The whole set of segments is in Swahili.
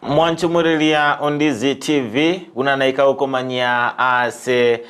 Mwanchumulilia Ondizi TV unanaika ukomanya ase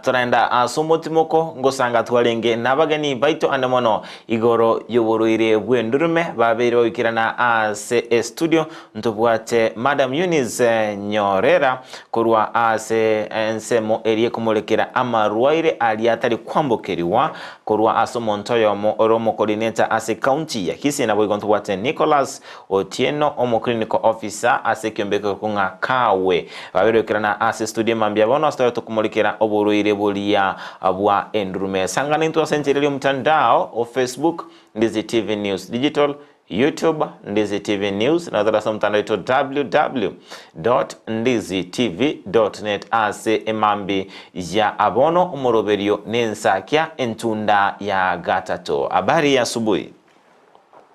turaenda asomotimoko ngosanga twarenge nabageni baito anemono igoro yoburuire bwendurume babere bawikirana ase studio ntubwate Madam Eunice Nyorera korwa ase ensemo erie kumulekera amarwaire ali atari kwambukeriwa korwa ase omonto oyomo ore omocoordinator ase county ya Kisii nabo ntubwate Nicholas Otieno omo clinical officer ase kiombeko kunga kawe baberekerana ase studio mambia bono asitoyo tukumulikira oburuire bulia bwa endurume sangana intu asencherelio mtandao o Facebook Ndizi TV News Digital, YouTube Ndizi TV News na darasa mtandao ito www.ndizitv.net ase emambi ya abono umoroberio nensakia entunda ya gatato. Habari ya asubuhi.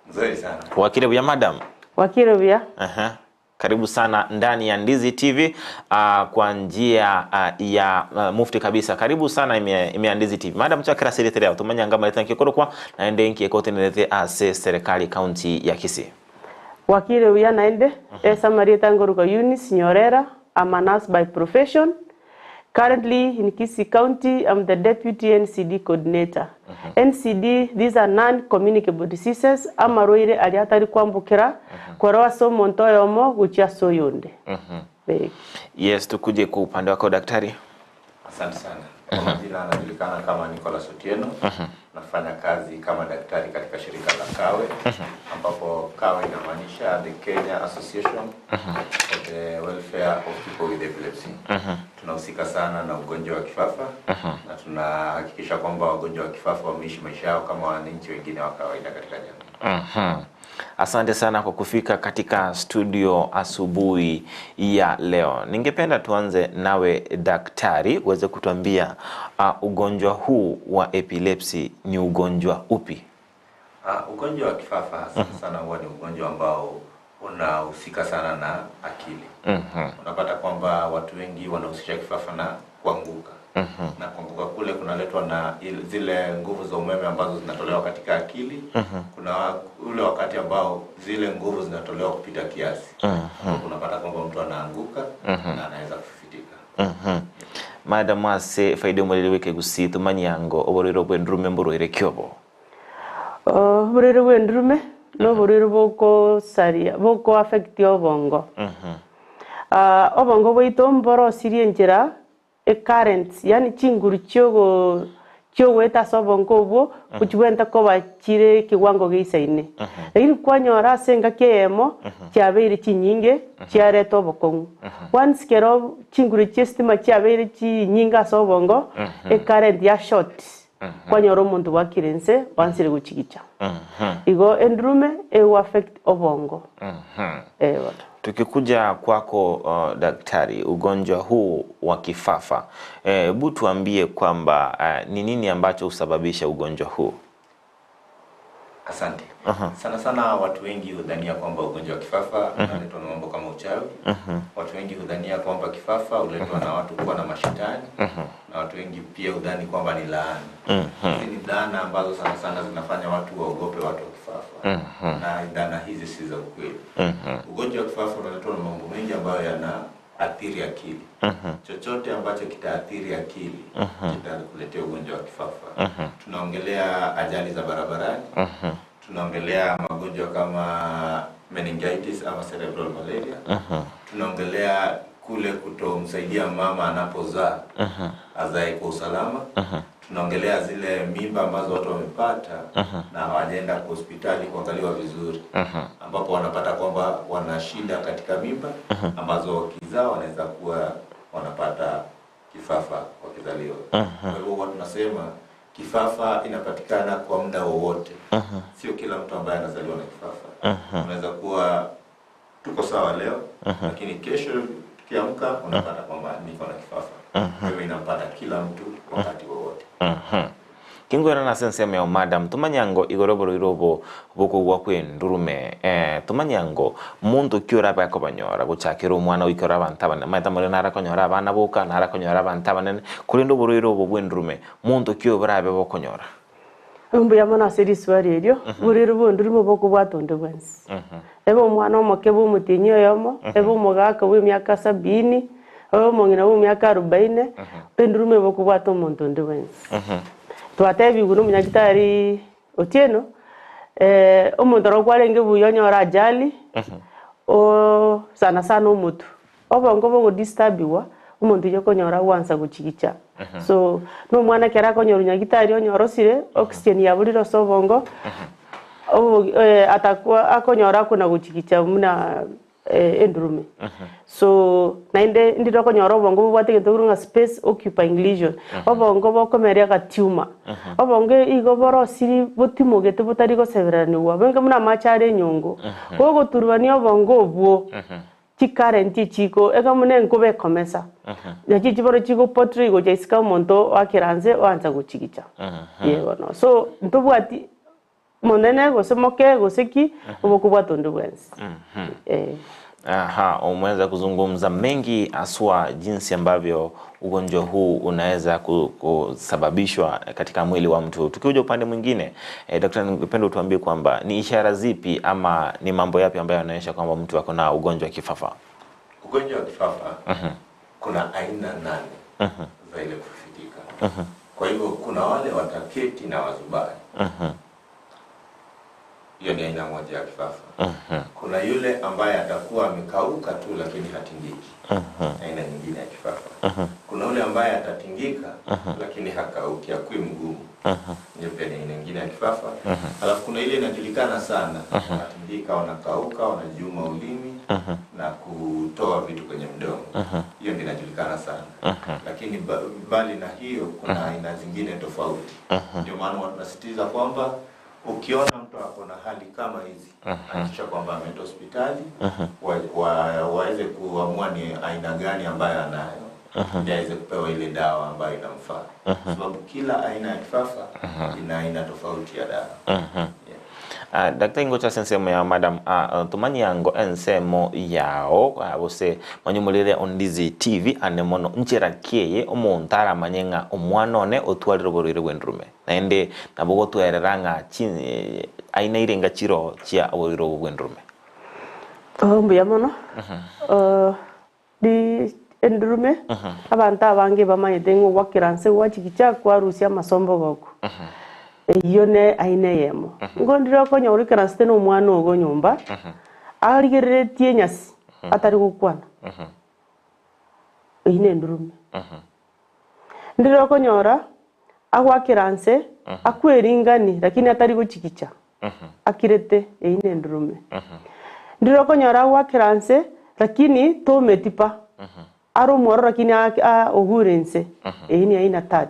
Nzuri sana. Wakile buya madam. Wakile buya. Karibu sana ndani ya Ndizi TV kwa njia ya mufti kabisa. Karibu sana ime Ndizi TV. Madam chakira siritere tumanya ngama leta nkikoro kwa naende nki ekote ase serikali county ya Kisii. Wakile uya naende esa Maria Tangoruka Eunice Nyorera. I'm a nurse by profession. Currently in Kisii County, I'm the deputy NCD coordinator. NCD, these are non-communicable diseases. Amarwaire ali atari kwambukira korwa so monto yomo guchia so yonde. Yes, tukuje kwa upande wako daktari. Asante sana. Kwa majina anajulikana kama Nicholas Otieno. Nafanya kazi kama daktari katika shirika la Kawe, ambapo Kawe inamaanisha the Kenya Association for the Welfare of People with Epilepsy. Tunahusika sana na ugonjwa wa kifafa na tunahakikisha kwamba wagonjwa wa kifafa wameishi maisha yao kama wananchi wengine wa kawaida katika jamii. Asante sana kwa kufika katika studio asubuhi ya leo. Ningependa tuanze nawe daktari, uweze kutuambia ugonjwa huu wa epilepsy ni ugonjwa upi? Ugonjwa wa kifafa sana huwa ni ugonjwa ambao unahusika sana na akili. Unapata kwamba watu wengi wanahusisha kifafa na kuanguka. Na kuanguka kule kunaletwa na zile nguvu za umeme ambazo zinatolewa katika akili. Kuna ule wakati ambao zile nguvu zinatolewa kupita kiasi. Unapata kwamba mtu anaanguka na anaweza kufitika. Madam ase faida mweleweke gusi tumanyango oborero bwendurume mburuire kyobo. Oborero bwendurume no borero boko saria boko affect obongo. Obongo bwaito mboro sirie njira e current, yani chinguru chiogo chiogweta sobongo obwo kuchibwenta koba chire kiwango gisaine. Lakini kwanyora asenga kiemo chiabeire chinyinge chiareta obokong'u. Once kero chinguru chiestima chiabeire chinyinga sobongo e current ya short. Kwanyora omonto bwakirense wansire guchigicha. Igo endurume e affect obongo. Tukikuja kwako daktari, ugonjwa huu wa kifafa, hebu tuambie kwamba ni nini ambacho husababisha ugonjwa huu? Asante. Sana sana watu wengi hudhania kwamba ugonjwa wa kifafa unaletwa na mambo kama uchawi. Watu wengi hudhania kwamba kifafa huletwa na watu kuwa na mashetani. Na watu wengi pia hudhani kwamba ni laana. Hizi ni dhana ambazo sana sana zinafanya watu waogope watu wa kifafa. Na dhana hizi si za ukweli. Ugonjwa wa kifafa unaletwa na mambo mengi ambayo yanaathiri akili. Chochote ambacho kitaathiri akili kitakuletea ugonjwa wa kifafa. Tunaongelea ajali za barabarani. Tunaongelea magonjwa kama meningitis ama cerebral malaria. Tunaongelea kule kutomsaidia mama anapozaa azae kwa usalama. Tunaongelea zile mimba ambazo watu wamepata na hawajaenda kwa hospitali kuangaliwa vizuri, ambapo wanapata kwamba wana shida katika mimba ambazo wakizaa wanaweza kuwa wanapata kifafa wakizaliwa. Kwa hivyo watu tunasema kifafa inapatikana kwa muda wowote. Sio kila mtu ambaye anazaliwa na kifafa. Unaweza kuwa tuko sawa leo, lakini kesho tukiamka unapata kwamba niko na kifafa. Kwa hivyo inampata kila mtu wakati wowote. Kingwera na sense ya madam tumanyango igoroboro irobo boko gwakwe ndurume tumanyango muntu kyora bakobanyora guchakira omwana wikora abantu abane maita muri narakonyora abana boka narakonyora abantu abanene kulinda oboro irobo bwendurume muntu kyo barabe bokonyora. Mbuya mono ase riswari erio, borere bw'endurume bokobwata onde bwensi. Ebe omwana omoke bwa omotienyi oyomo, ebe omogaka bwa emiaka 70, ebe omong'ina bwa emiaka 40, endurume bokobwata omonto onde bwensi. Twatebiwe na omonyagitari Otieno, omonto oro kwarenge buya onyore ajali, o sana sana omotu. Obongo bogodisturbiwa, omonto oyio okonyora gwansa gochigicha. So, na omwana ekero akonyora nyagitari onyorosire, oxygen yaburire ase obongo, atakwa akonyora akona gochigicha buna endurume. So, naende ndire okonyora obongo bobwate egento korwa ng'a space occupying lesion. Obongo bokomeria agatumor. Obongo igo borosiri botimogete botari goseberaniwa. Bonge buna amache are enyongo. Gogoturubania obongo obwo, chikarenti chiko, ega buna enkuba ekomesa. Nachi chiboro chigopotri gocha isika omonto oakera nse oansa gochigicha. Yebo no. So, ntobwati monene gose moke gose ki, obokobwata onde bwensi. Aha, umeweza kuzungumza mengi haswa jinsi ambavyo ugonjwa huu unaweza kusababishwa katika mwili wa mtu. Tukikuja upande mwingine, daktari, ningependa utuambie kwamba ni ishara zipi ama ni mambo yapi ambayo yanaonyesha kwamba mtu ako na ugonjwa wa kifafa? Ugonjwa wa kifafa kuna aina 8 za ile kufitika. Kwa hivyo kuna wale wataketi na wazubai. Hiyo ni aina moja ya kifafa. Kuna yule ambaye atakuwa amekauka tu lakini hatingiki. Aina nyingine ya kifafa. Kuna yule ambaye atatingika lakini hakauki, hakui mgumu. Hiyo pia ni aina nyingine ya kifafa. Alafu kuna ile inajulikana sana, wanatingika, wanakauka, wanajiuma ulimi na kutoa vitu kwenye mdomo. Hiyo ndio inajulikana sana. Lakini bali na hiyo kuna aina zingine tofauti. Ndio maana tunasisitiza kwamba ukiona mtu ako na hali kama hizi, hakikisha kwamba ameenda hospitali, waweze kuamua ni aina gani ambayo anayo, ili aweze kupewa ile dawa ambayo inamfaa. Sababu kila aina ya kifafa ina aina tofauti ya dawa. Daktari, ngocha sensemo ya madam tumanyi yango ensemo yao bose manyumulire Ondizi TV ane mono nchera kieye omonto aramanye ng'a omwana one otwarire oborwaire bwa endurume naende nabo gotwerera ng'a aina irenga chiro chia oborwaire obo bwa endurume. Mbuya mono. Di endurume abantu abange bamanyete ng'a ogwakera nse gwachigicha kwarusia amasombo goko. Iyo ne aina yemo. Ngondire okonyora ikaranste na omwana ogo nyomba, arigereretie enyasi, atari gokwana. Eyio ne endurume. Ndire okonyora agwakera nse, akweringani lakini atari gochigicha. Akirete eyio ne endurume. Ndire okonyora agwakera nse lakini tometipa. Ari omworo lakini ogure nse. Eyio ni aina 3.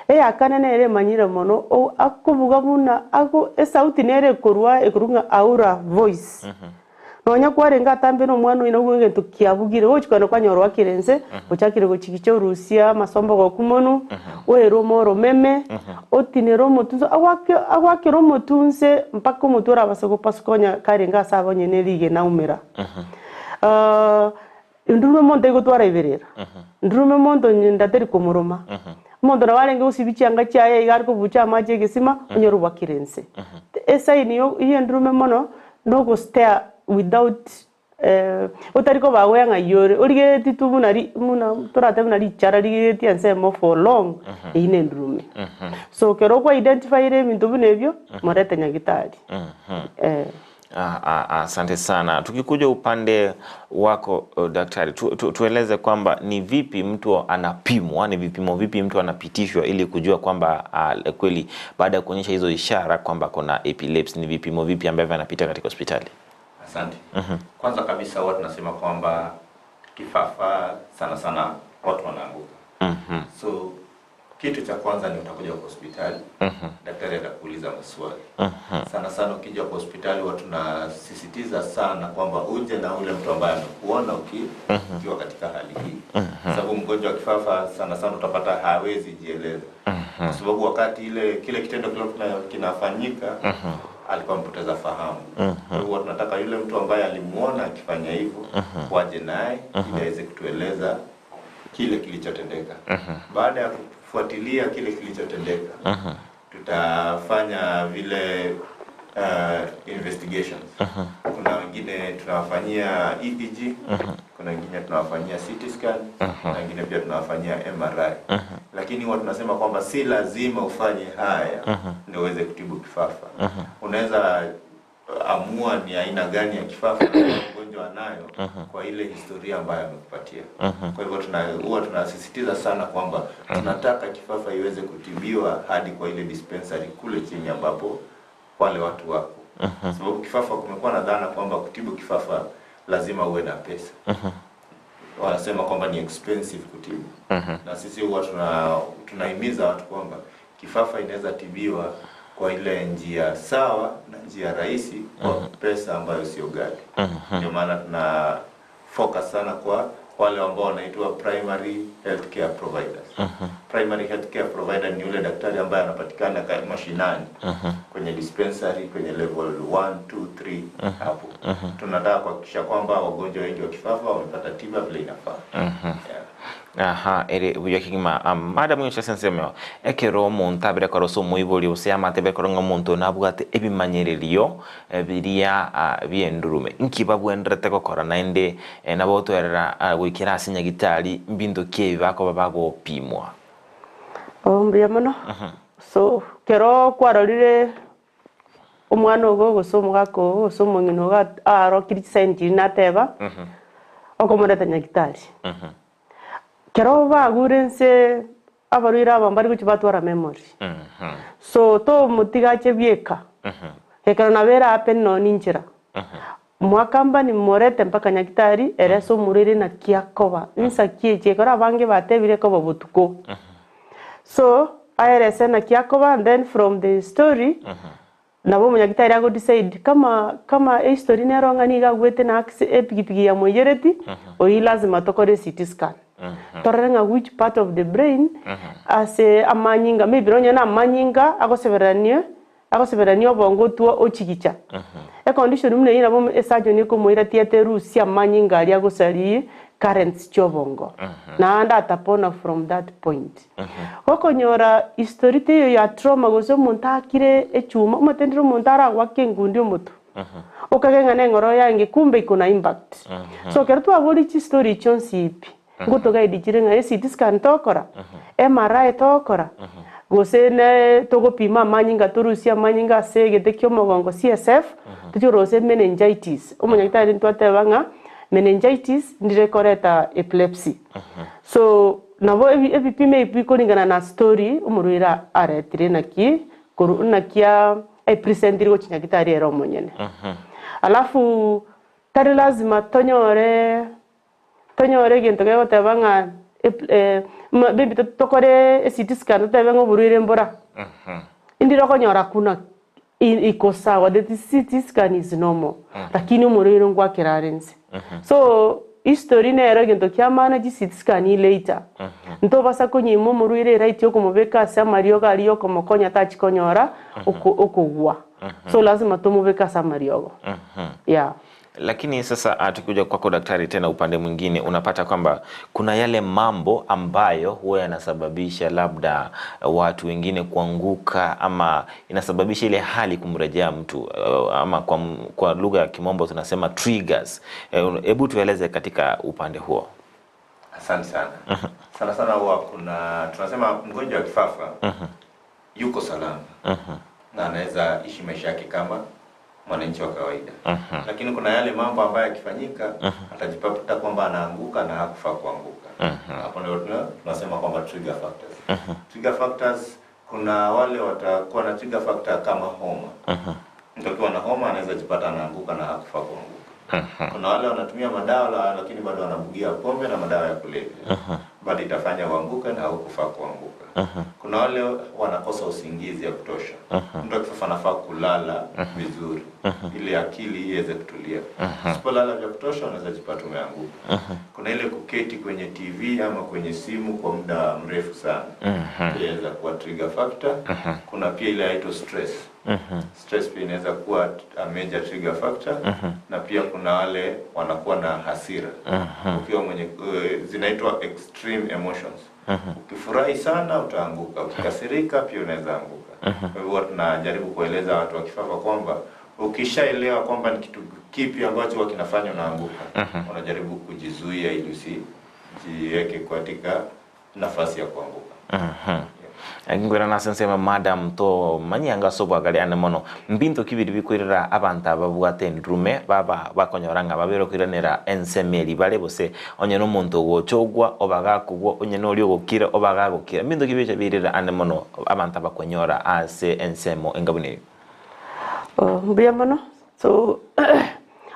Eyakana nere manyire mono akubuga buna ako esauti nere korwa ekurunga aura voice. Nonya kwarenga atambe no mwana ino egento kiabugire gochikana kwanyorwa kirense ochakire gochigicha orusia amasombo gokumonu oero moro meme otinero omotunse agwakera omotunse mpaka omotu orabase gopasukonya karenga ase abonyene rige naumera. Ndurume monto egotwara iberera. Ndurume monto ndateri komoroma. Omonto nabo arenge gosibi chianga chiaye iga arikobucha amache egesima onyore obwakirense. Esaini yo endurume mono nogostea without otariko bagoya ng'a yore origereti tu buna muna torate buna richara rigereti ensemo for long eyio ne endurume. So kero kwa identify ebinto buna ebio morete nyagitari. Asante sana. Tukikuja upande wako daktari, tueleze kwamba ni vipi mtu anapimwa, ni vipimo vipi mtu anapitishwa ili kujua kwamba kweli baada ya kuonyesha hizo ishara kwamba kuna epilepsy, ni vipimo vipi ambavyo anapita katika hospitali? Asante. Kwanza kabisa huwa tunasema kwamba kifafa sana sana watu wanaanguka. So kitu cha kwanza ni utakuja kwa hospitali, daktari atakuuliza maswali. Sana sana ukija kwa hospitali watu tunasisitiza sana kwamba uje na ule mtu ambaye amekuona ukiwa katika hali hii. Sababu mgonjwa wa kifafa sana sana utapata hawezi jieleza. Kwa sababu wakati ile kile kitendo kile kinafanyika alikuwa amepoteza fahamu. Kwa hiyo tunataka yule mtu ambaye alimuona akifanya hivyo waje naye ili aweze kutueleza kile kilichotendeka. Baada ya kufuatilia kile kilichotendeka, Tutafanya vile investigations. Kuna wengine tunawafanyia EEG, kuna wengine tunawafanyia CT scan, na wengine pia tunawafanyia MRI. Lakini huwa tunasema kwamba si lazima ufanye haya ndio uweze kutibu kifafa. Unaweza amua ni aina gani ya kifafa mgonjwa anayo kwa ile historia ambayo amekupatia. Kwa hivyo huwa tunasisitiza sana kwamba tunataka kifafa iweze kutibiwa hadi kwa ile dispensary kule chini ambapo wale watu wako. Sababu kifafa, kumekuwa na dhana kwamba kutibu kifafa lazima uwe na pesa. Wanasema kwamba ni expensive kutibu. Na sisi huwa tunahimiza watu kwamba kifafa inaweza tibiwa kwa ile njia sawa na njia rahisi kwa pesa ambayo sio ghali. Ndio maana tuna focus sana kwa wale ambao wanaitwa primary healthcare providers. Primary healthcare provider ni yule daktari ambaye anapatikana mashinani, kwenye dispensary, kwenye level 1, 2, 3 hapo. Tunataka kuhakikisha kwamba wagonjwa wengi wa kifafa wamepata tiba vile inafaa. Yeah. Aha, ere buya kigima madam nyo sensemeo ekero omonto abere korosa omoibori gose amate abere korora ng'a omonto nabwate ebimanyererio biria biendurume nki babwenderete gokora naende nabo otwerera goikera ase nyagitari mbinto ki ebi bakoba bagopimwa. Mbuya mono. So kero kwarorire omwana ogo gose omogaka ogo gose omong'ina ogo arokire chisaini chiria nateba, okomoreta nyagitari. Kero bagure nse abarwire aba mbari gochi batwara memory. So to mutigache bieka. Ekero nabera happen no ninchira. Mwakamba ni morete mpaka nyagitari ereso murire na kiakoba. Nsa kieche kora abange batebire koba botuko. So aerese na kiakoba, and then from the story nabo munyagitari ago decide kama e story neronga niga gwete na epikipiki ya mwejereti oyi lazima tokore CT scan. Torere which part of the brain ase amanyinga maybe ronya na amanyinga agoseberania obongo tuo ochikicha. E condition mune ina bo surgeon ko moira tiete rusia amanyinga ali agosari currents chobongo. Na anda atapona from that point. Okonyora history te ya trauma gose omonto akire echuma omotendire omonto aragwake engundi omotu. Okagenga nengoro yange kumbe iko na impact. So kero twabori chi story chonsi ipi. Ngoto guide chire ng'a CT scan tokora, MRI tokora, gose ne togopima amanyinga torusia amanyinga ase egete kia omogongo CSF, tochorose meningitis. Omonyagitari ntwateba ng'a meningitis ndire koreta epilepsy. So nabo ebipime ebi bikoringana na story omorwire aretire naki koru nakia epresentire gochi nyagitari ere omonyene. Alafu tari lazima tonyore gento gegoteba ng'a maybe tokore CT scan totebe ng'a oborwaire mbora. Indire okonyora kuna iko sawa, the CT scan is normal. Lakini omorwaire ngwakera are nse. So history nero gento kia maana chi CT scan later. Ntobasa konyima omorwaire right yokomobeka ase amariogo aria okomokonya tachikonyora okogwa. So lazima tumubeka ase amariogo. Yeah. Lakini sasa tukikuja kwako daktari tena upande mwingine unapata kwamba kuna yale mambo ambayo huwa yanasababisha labda watu wengine kuanguka ama inasababisha ile hali kumrejea mtu ama kwa lugha ya kimombo tunasema triggers. Hebu tueleze katika upande huo. Asante sana. Sana sana huwa kuna tunasema mgonjwa wa kifafa yuko salama. Na anaweza ishi maisha yake kama mwananchi wa kawaida. Lakini kuna yale mambo ambayo yakifanyika atajipata kwamba anaanguka na hakufaa kuanguka. Hapo ndio tunasema kwamba trigger factors. Trigger factors, kuna wale watakuwa na trigger factor kama homa. Mtu akiwa na homa anaweza jipata anaanguka na hakufaa kuanguka. Kuna wale wanatumia madawa lakini bado wanabugia pombe na madawa ya kulevya. Bado itafanya uanguke na hukufaa kuanguka. Kuna wale wanakosa usingizi ya kutosha. Mtu akifa anafaa kulala vizuri ili akili iweze kutulia. Usipolala vya kutosha unaweza jipata umeanguka. Kuna ile kuketi kwenye TV ama kwenye simu kwa muda mrefu sana. Inaweza kuwa trigger factor. Kuna pia ile inaitwa stress. Stress pia inaweza kuwa a major trigger factor. Na pia kuna wale wanakuwa na hasira. Ukiwa mwenye zinaitwa extreme emotions. Ukifurahi sana utaanguka, ukikasirika pia unaweza anguka. Kwa hivyo tunajaribu kueleza watu wa kifafa kwamba ukishaelewa kwamba ni kitu kipi ambacho huwa kinafanya unaanguka, unajaribu kujizuia ili usijiweke katika nafasi ya kuanguka. Ngwira nasensema madam to manyanga sobwagari ane mono mbinto kibiri bikwirira abantu ababwate ndume baba bakonyoranga babero kwiranira ensemeri bare bose onye nomuntu gochogwa obagakugwa onye nori ogokira obagagokira mbinto kibiri birira ane mono abantu abakonyora ase ensemo engabune. Mbuya mono. So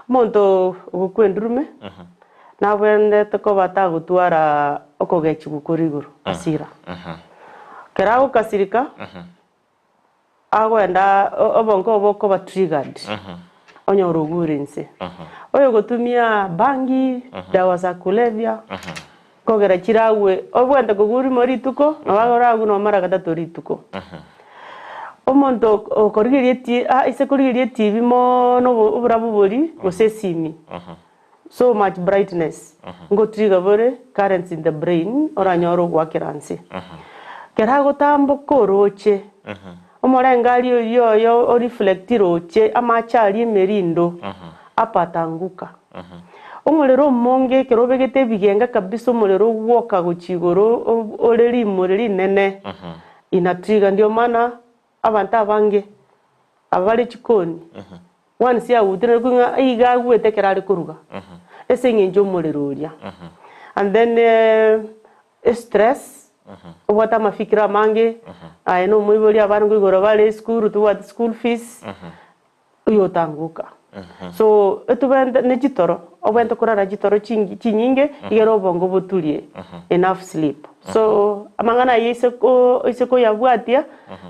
omonto ogokwa endurume nabwendete koba tagotwara okogechigwa kori igoro asira. Kera agokasirika agwenda obongo obo koba triggered onyora ogure nse oyo gotumia bangi dawa za kulevya kogera chiragwe obwende kogurimo rituko nabagora no mara gatatu rituko. Omonto okorigeria ti ise korigeria TV mono oburabu bori gose simi so much brightness ngo trigger bore currents in the brain oranyoro gwakiranse. Kera gotamboka oroche omorengari oyo o reflect roche amachari emerindo apatanguka. Omorero omonge kero obegete ebigenga kabisa omorero gwoka gochigoro ore rimore rinene inatriga. Ndio maana abantu abange abari chikoni once yagutire kunga iga gwete kerari kuruga ese ng'encho omorero oria. And then stress obwate amafikira amange aye no moibori abana igoro bare school tubwate school fees uyotanguka. So etubende ne chitoro obwente kurara chitoro chinyinge igero obongo butulie enough sleep. So amang'ana iseko iseko yabwatia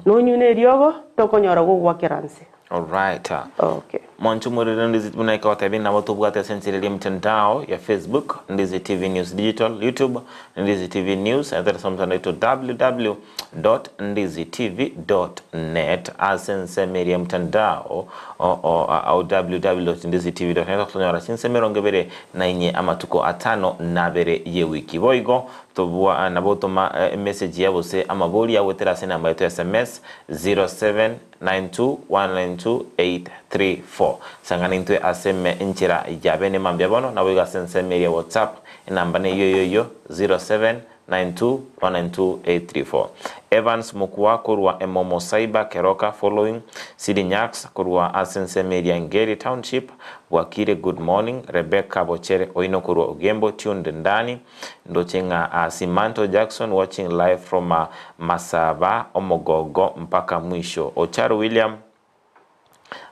nonyune eriogo tokonyora gogwakeranse. All right. Okay. Mwanchumurire Ndizi munaika watabi na watu bwate sensirile mtandao ya Facebook Ndizi TV News Digital, YouTube Ndizi TV News, and there mtandao ito www.ndizitv.net asensemeri ya mtandao au www.ndizitv.net kusonyora sinsemero ngebere na inye amatuko atano nabere ye wiki boigo tobua nabotoma message yabo se amaboli yawe terase namba yetu SMS 0792192834 sangana intwe aseme nchira yabene mambya bono na wiga sensemeri ya WhatsApp namba ne yoyoyo 0792192834. Evans Mukwa kurwa Emomo Cyber Keroka following Sidi Nyaks kurwa Asensemeria Ngeri Township Wakire good morning. Rebecca Bochere Oino kurwa Ogembo tuned ndani Ndochenga Simanto Jackson watching live from Masaba Omogogo mpaka mwisho. Ocharo William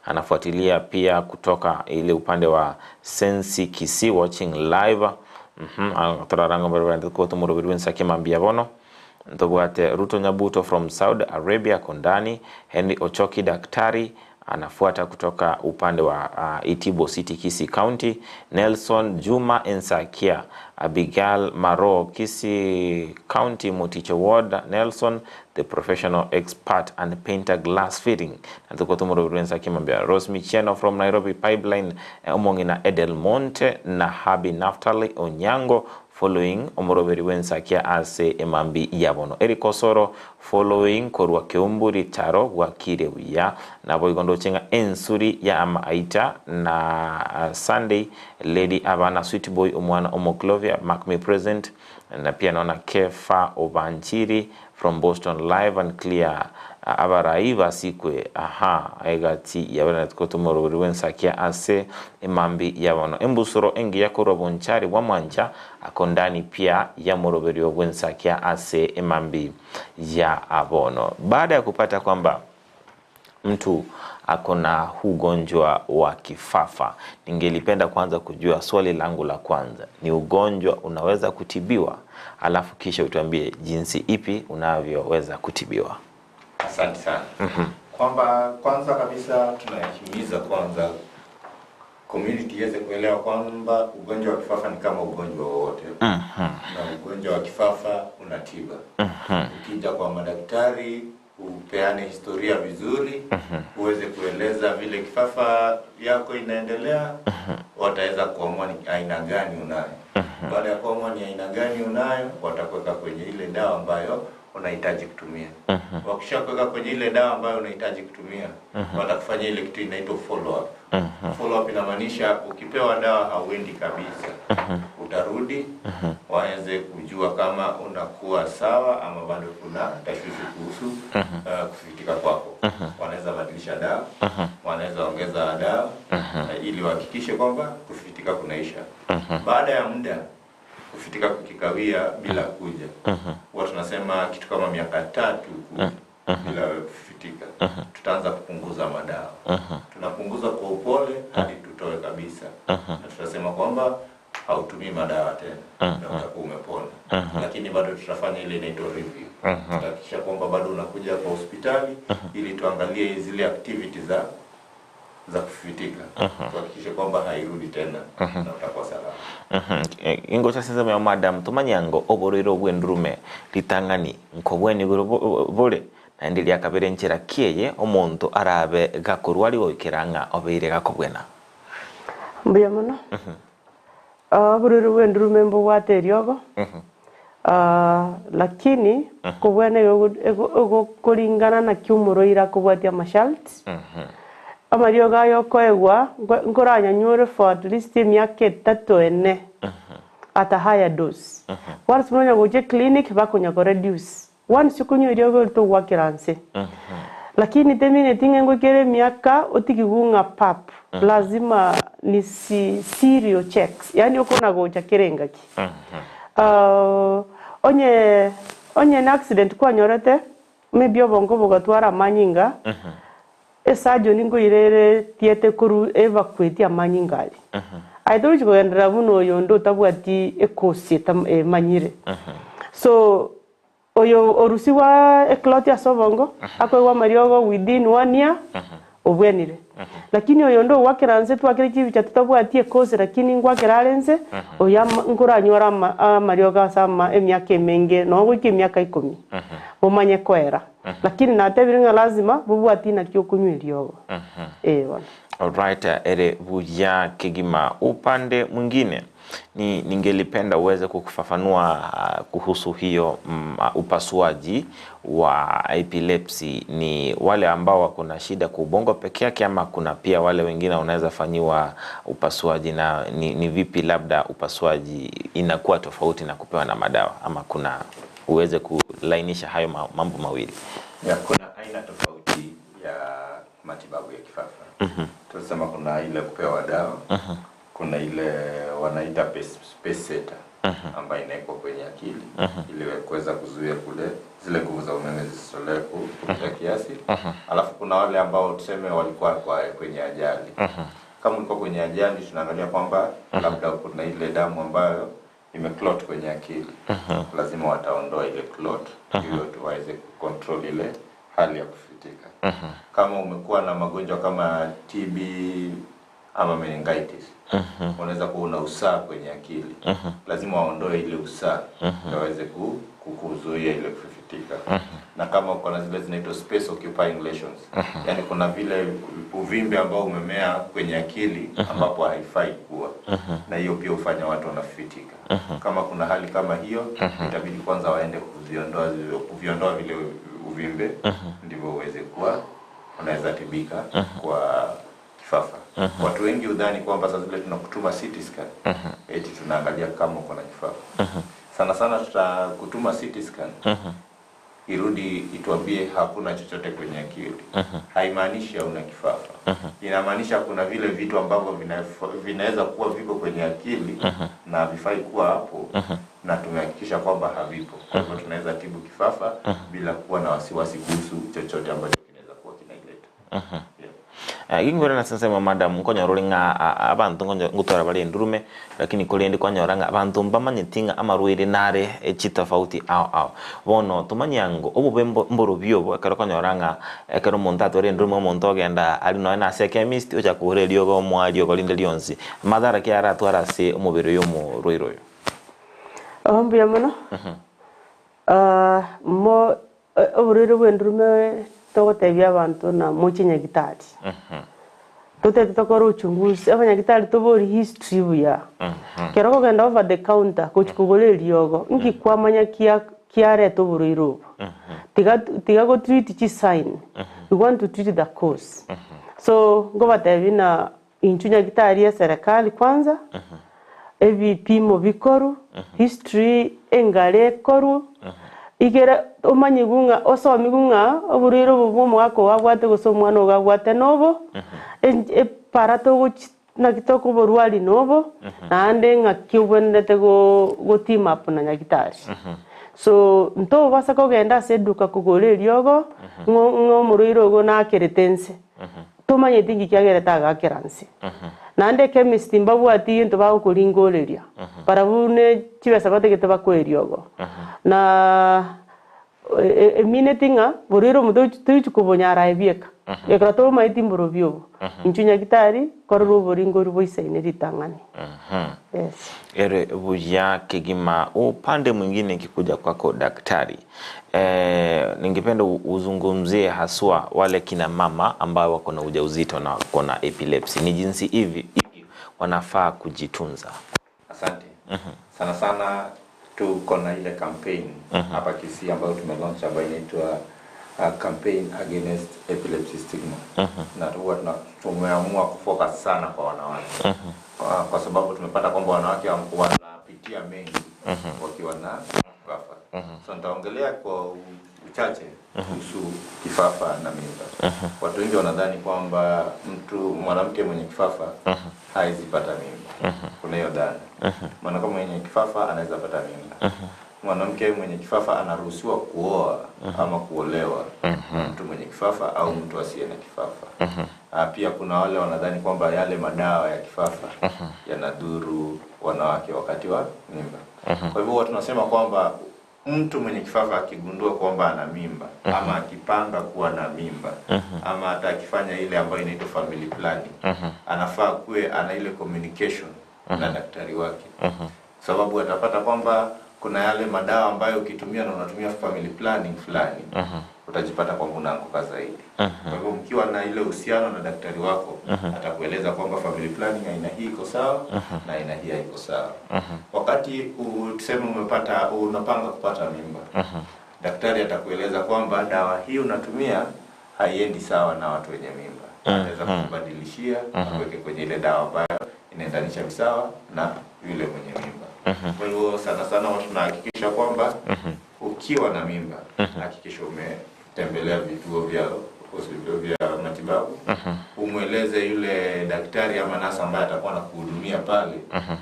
anafuatilia pia kutoka ile upande wa Sensi Kisi watching live. Toraranga barabara ko tumuro sakima mbiavono Ntobwate Ruto Nyabuto from Saudi Arabia Kondani. Henry Ochoki daktari anafuata kutoka upande wa Itibo City Kisii County. Nelson Juma Ensakia Abigail Maro Kisii County Muticho Ward. Nelson the professional expert and painter glass fitting. Rose Micheno from Nairobi Pipeline Omongina Edelmonte na Habi Naftali Onyango following Omoroberi Wensakia ase Emambi Yabono. Eric Osoro following Korwa Keumburi Taro Wakire Wiya na Boigondo Chenga Ensuri ya Ama Aita na Sunday Lady Abana Sweet Boy Omwana Omoklovia mark me present na pia naona Kefa Obanchiri from Boston live and clear abaraiva sikwe aha egati yabana tukotomoro wensakia ase Emambi Yabono. Embusoro engi yakoro bonchari wa mwanja akondani pia ya moroberio wensakia ase Emambi ya Abono. Baada ya kupata kwamba mtu akona ugonjwa wa kifafa, ningelipenda kwanza kujua swali langu la kwanza ni ugonjwa unaweza kutibiwa, alafu kisha utuambie jinsi ipi unavyoweza kutibiwa. Asante sana. Kwamba kwanza kabisa tunahimiza kwanza community iweze kuelewa kwamba ugonjwa wa kifafa ni kama ugonjwa wowote. Na ugonjwa wa kifafa una tiba. Ukija kwa madaktari Upeane historia vizuri, uweze kueleza vile kifafa yako inaendelea, wataweza kuamua ni aina gani unayo. Baada ya kuamua ni aina gani unayo, watakuweka kwenye ile dawa ambayo unahitaji kutumia. Wakishakuweka kwenye ile dawa ambayo unahitaji kutumia, watakufanyia ile kitu inaitwa follow up. Follow up inamaanisha ukipewa dawa hauendi kabisa, utarudi waweze kujua kama unakuwa sawa ama bado kuna tashwishi kuhusu kufitika kwako. Wanaweza badilisha dawa, wanaweza ongeza dawa ili wahakikishe kwamba kufitika kunaisha. Baada ya muda kufitika kukikawia bila kuja, huwa tunasema kitu kama miaka 3 bila kufitika, tutaanza kupunguza madawa. Tunapunguza kwa upole hadi tutoe kabisa, na tutasema kwamba hautumii madawa tena na utakuwa umepona. Lakini bado tutafanya ile inaitwa review. Tutahakikisha kwamba bado unakuja kwa hospitali ili tuangalie zile activity za kufitika, tuhakikishe kwamba hairudi tena na utakuwa salama. Ingo cha sasa ya madam tumanyango oborero bwendurume litangani nkobweni bole naendelea kabere nchera kieye omonto arabe gakorwa ari goikeranga obeire gakobwena mbuya muno. Oborero bwendurume mbobwate eriogo, lakini kobwena kulingana na kiumuro kobwatia masharti. Amariogo ayo koegwa nkoranyanyure for at least miaka 3 4 at a higher dose. Once munya goje clinic bakonya ko reduce. Once kunywa eriogo to Lakini temine tinge ngwekere miaka otikigunga pap. Lazima ni si serial checks. Yani uko na goja kerenga ki. Onye na accident kwa nyorete maybe obongo bogatwara manyinga. Esajo ningo irere tiete koru evacuate amanyinga ali. Aitochi kugendera buno yondo tabwati ekosi manyire. So oyo orusiwa ekloti asobongo akwewa mariogo within 1 year obwenire. Lakini oyo ndo wakiranze twakire chibi cha tutabwati ekosi lakini ngwakirarenze oya nguranyora mariogo asama emyaka emenge no gwiki emyaka 10. Bomanye kwera. Lakini natebiringa lazima bubwati na kyo kunywa eriogo. Bwana. Alright, ere buya kigima. Upande mwingine ni ningelipenda uweze kukufafanua kuhusu hiyo upasuaji wa epilepsy. Ni wale ambao wako na shida kwa ubongo peke yake ama kuna pia wale wengine wanaweza fanyiwa upasuaji, na ni vipi labda upasuaji inakuwa tofauti na kupewa na madawa, ama kuna uweze kulainisha hayo mambo mawili? Ya, kuna aina tofauti ya matibabu ya kifafa. Tunasema kuna ile kupewa dawa, kuna ile wanaita pace setter ambayo inawekwa kwenye akili ili kuweza kuzuia kule zile nguvu za umeme zisitolewe kupita kiasi. Alafu kuna wale ambao tuseme walikuwa kwenye ajali. Kama ulikuwa kwenye ajali, tunaangalia kwamba labda kuna ile damu ambayo imeclot kwenye akili. Lazima wataondoa ile clot ili waweze kucontrol ile hali ya kufitika. Kama umekuwa na magonjwa kama TB ama meningitis, unaweza kuwa una usaha kwenye akili. Lazima waondoe ile usaha waweze kukuzuia ile kufitika. Na kama uko na zile zinaitwa space occupying lesions, yani kuna vile uvimbe ambao umemea kwenye akili ambapo haifai kuwa, na hiyo pia hufanya watu wanafitika. Kama kuna hali kama hiyo, itabidi kwanza waende kuviondoa vile uvimbe, ndivyo uweze kuwa unaweza tibika kwa kifafa. Watu wengi udhani kwamba sasa zile tunakutuma CT scan, eti tunaangalia kama uko na kifafa. Sana sana tutakutuma CT scan irudi ituambie hakuna chochote kwenye akili. Haimaanishi hauna kifafa. Inamaanisha kuna vile vitu ambavyo vinaweza kuwa viko kwenye akili na havifai kuwa hapo, na tumehakikisha kwamba havipo. Kwa hivyo tunaweza tibu kifafa bila kuwa na wasiwasi kuhusu chochote ambacho kinaweza kuwa kinaileta. Yeah. Gingore na sasa madam nkonyora nga abantu ngutora bali ndurume, lakini kulendi kwanyora nga abantu mbamanye tinga amarwire nare echitofauti ao bono tumanyango obube mboro byobo ekero kwanyora nga ekero omonto atware ndurume omonto ogenda ari noe nase chemist ocha kure riogo omwari okorinde rionsi madhara ki aratwara ase omobere y'omorwaire oyo. Mbuya mono. Mo Oburere bwendurume togotebia abantu na mochinyagitari. Totete tokora uchunguzi abanyagitari tobori history buya. Kero kogenda over the counter gochikogora eriogo nki kwamanya kia kiareta oborwaire obo. Tiga tiga go treat chi sign. We want to treat the cause. So ngobatebi na inchu nyagitari ya serikali kwanza. Ebipimo bikoru, history engare ekoru. Igera omanyi gunga osomi gunga oburiro bwo mwako wabwate gose omwana ogabwate nobo eparato gochi na kitoko borwali nobo naende ng'aki obwenerete go team up na nyagitari. So nto basa kogenda ase eduka kogora eriogo ng'o omorwaire ogo nakerete ense tomanyeti nki kiagerete agakera nse. Naende chemist mbabwati into bagokoringoreria barabwo ne chibesa bategete bakoa eriogo na emineti ng'a borwaire omonto toichi kobonyara ebieka ekero tomaeti mborobio obo inchu nyagitari korora oboringori boisaine ritang'ani. Yes. Ere buya kegima. Upande mwingine kikuja kwako daktari, ningependa uzungumzie haswa wale kina mama ambao wako na ujauzito na wako na epilepsy, ni jinsi hivi wanafaa kujitunza. Asante. Sana sana tuko na ile campaign hapa Kisii ambayo tumelaunch ambayo inaitwa campaign against epilepsy stigma. Na huwa tumeamua kufocus sana kwa wanawake. Kwa sababu tumepata kwamba wanawake wanapitia mengi wakiwa na kifafa. So nitaongelea kwa uchache kuhusu kifafa na mimba. Watu wengi wanadhani kwamba mtu mwanamke mwenye kifafa hawezi pata mimba. Kuna hiyo dhana. Mwanamke mwenye kifafa anaweza pata mimba. Mwanamke mwenye kifafa anaruhusiwa kuoa ama kuolewa mtu mwenye kifafa au mtu asiye na kifafa. Pia kuna wale wanadhani kwamba yale madawa ya kifafa yanadhuru wanawake wakati wa mimba. Kwa hivyo tunasema kwamba mtu mwenye kifafa akigundua kwamba ana mimba ama akipanga kuwa na mimba ama hata akifanya ile ambayo inaitwa family planning, anafaa kuwe ana ile communication na daktari wake. Sababu atapata kwamba kuna yale madawa ambayo ukitumia na unatumia family planning fulani utajipata kwamba unaanguka zaidi. Kwa hivyo mkiwa na ile uhusiano na daktari wako atakueleza kwamba family planning aina hii iko sawa na aina hii haiko sawa. Wakati tuseme umepata unapanga kupata mimba, daktari atakueleza kwamba dawa hii unatumia haiendi sawa na watu wenye mimba. Ataweza kukubadilishia akuweke kwenye ile dawa ambayo inaendanisha sawa na yule mwenye mimba. Kwa hivyo sana sana tunahakikisha kwamba ukiwa na mimba hakikisha umetembelea vituo vya hospitali vya matibabu, umweleze yule daktari ama nasa ambaye atakuwa anakuhudumia pale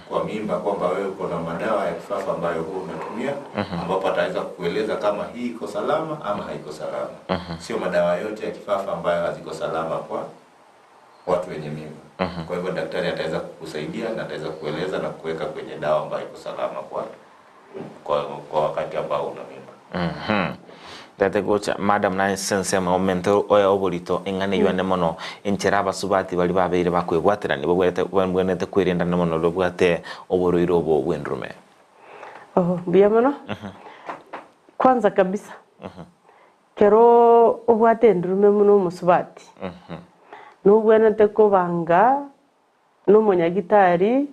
kwa mimba kwamba wewe uko na madawa ya kifafa ambayo huwa unatumia, ambapo ataweza kukueleza kama hii iko salama ama haiko salama. Sio madawa yote ya kifafa ambayo haziko salama kwa watu wenye mimba. Kwa hivyo daktari ataweza kukusaidia na ataweza kueleza na kuweka kwenye dawa ambayo iko salama kwa wakati ambao una mimba. Tete gocha madam na sense momento oya oborito engane ywane mono enchera abasubati bari babeire bakwegwatira nibo bwenete kwirenda mono robwate oborwaire obo bw'endurume. Oh, mbuya mono. Kwanza kabisa kero obwate endurume muno omusubati nobwenete kobanga n'omonyagitari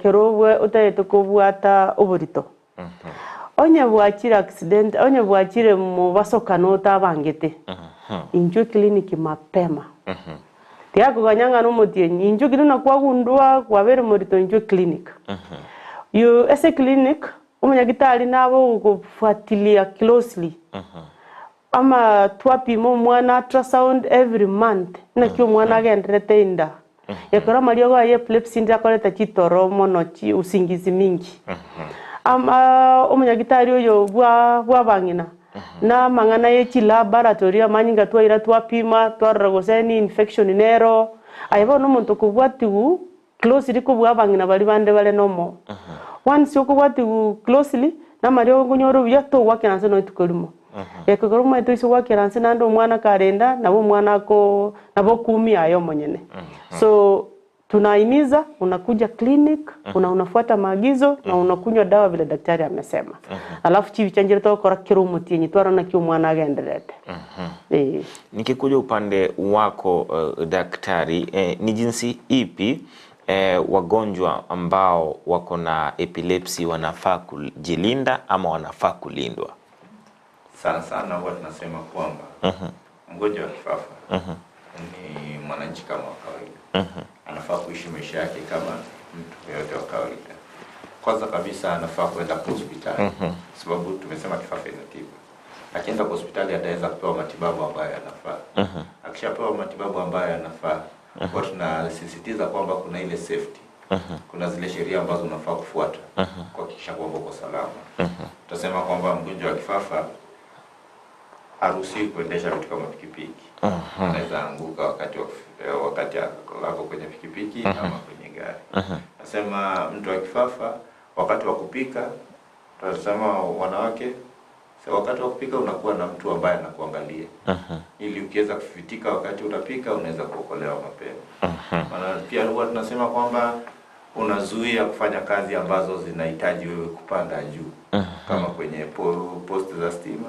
kero otagete kobwata oborito. Onye bwachire accident, onye bwachire mubasokano otabangete injo clinic mapema. Tiakuganyanga n'omotienyi injo kirina kwagundua kwabere morito injo clinic. Yo ese clinic omonyagitari nabo kufuatilia closely. Ama twapima omwana ultrasound every month nakio omwana agenderete inda. Yakora mariogo ya epilepsy ndakoreta chitoro mono chi usingizi mingi. Ama omonyagitari oyo bwa bang'ina na mang'ana ye chilaboratory amanyinga twaira twapima twarora gose ni infection nero aye bono omonto kobwatigu closely kobwa bang'ina bari bande bare nomo. Once okobwatigu closely na mariogo ngonyora obuya togwakera nse noitukorimo. Ekogoro omaete oise gwakera nse naende omwana karenda nabo omwana ako nabo kumia aye omonyene. So Tunahimiza unakuja clinic, unafuata maagizo na unakunywa dawa vile daktari amesema. Alafu chivi chanjira tokora kirumuti yenye twarona kio mwana agenderete. Nikikuja upande wako daktari, ni jinsi ipi wagonjwa ambao wako na epilepsy wanafaa kujilinda ama wanafaa kulindwa? Sana sana huwa tunasema kwamba mgonjwa wa kifafa ni mwananchi kama wa kawaida. Anafaa kuishi maisha yake kama mtu yeyote wa kawaida. Kwanza kabisa anafaa kwenda kwa hospitali, sababu tumesema kifafa inatibu. Akienda kwa hospitali ataweza kupewa matibabu ambayo yanafaa. Akishapewa matibabu ambayo yanafaa, huwa tunasisitiza kwamba kuna ile safety. Kuna zile sheria ambazo unafaa kufuata kuhakikisha kwamba uko salama. Tutasema kwamba mgonjwa wa kifafa haruhusiwi kuendesha vitu kama pikipiki. Anaweza anguka wakati wako kwenye pikipiki ama kwenye gari. Nasema mtu wa kifafa wakati wa kupika, tunasema wanawake, wakati wa kupika unakuwa na mtu ambaye anakuangalia. Ili ukiweza kufitika wakati unapika unaweza kuokolewa mapema. Maana pia huwa tunasema kwamba unazuia kufanya kazi ambazo zinahitaji wewe kupanda juu, kama kwenye post za stima,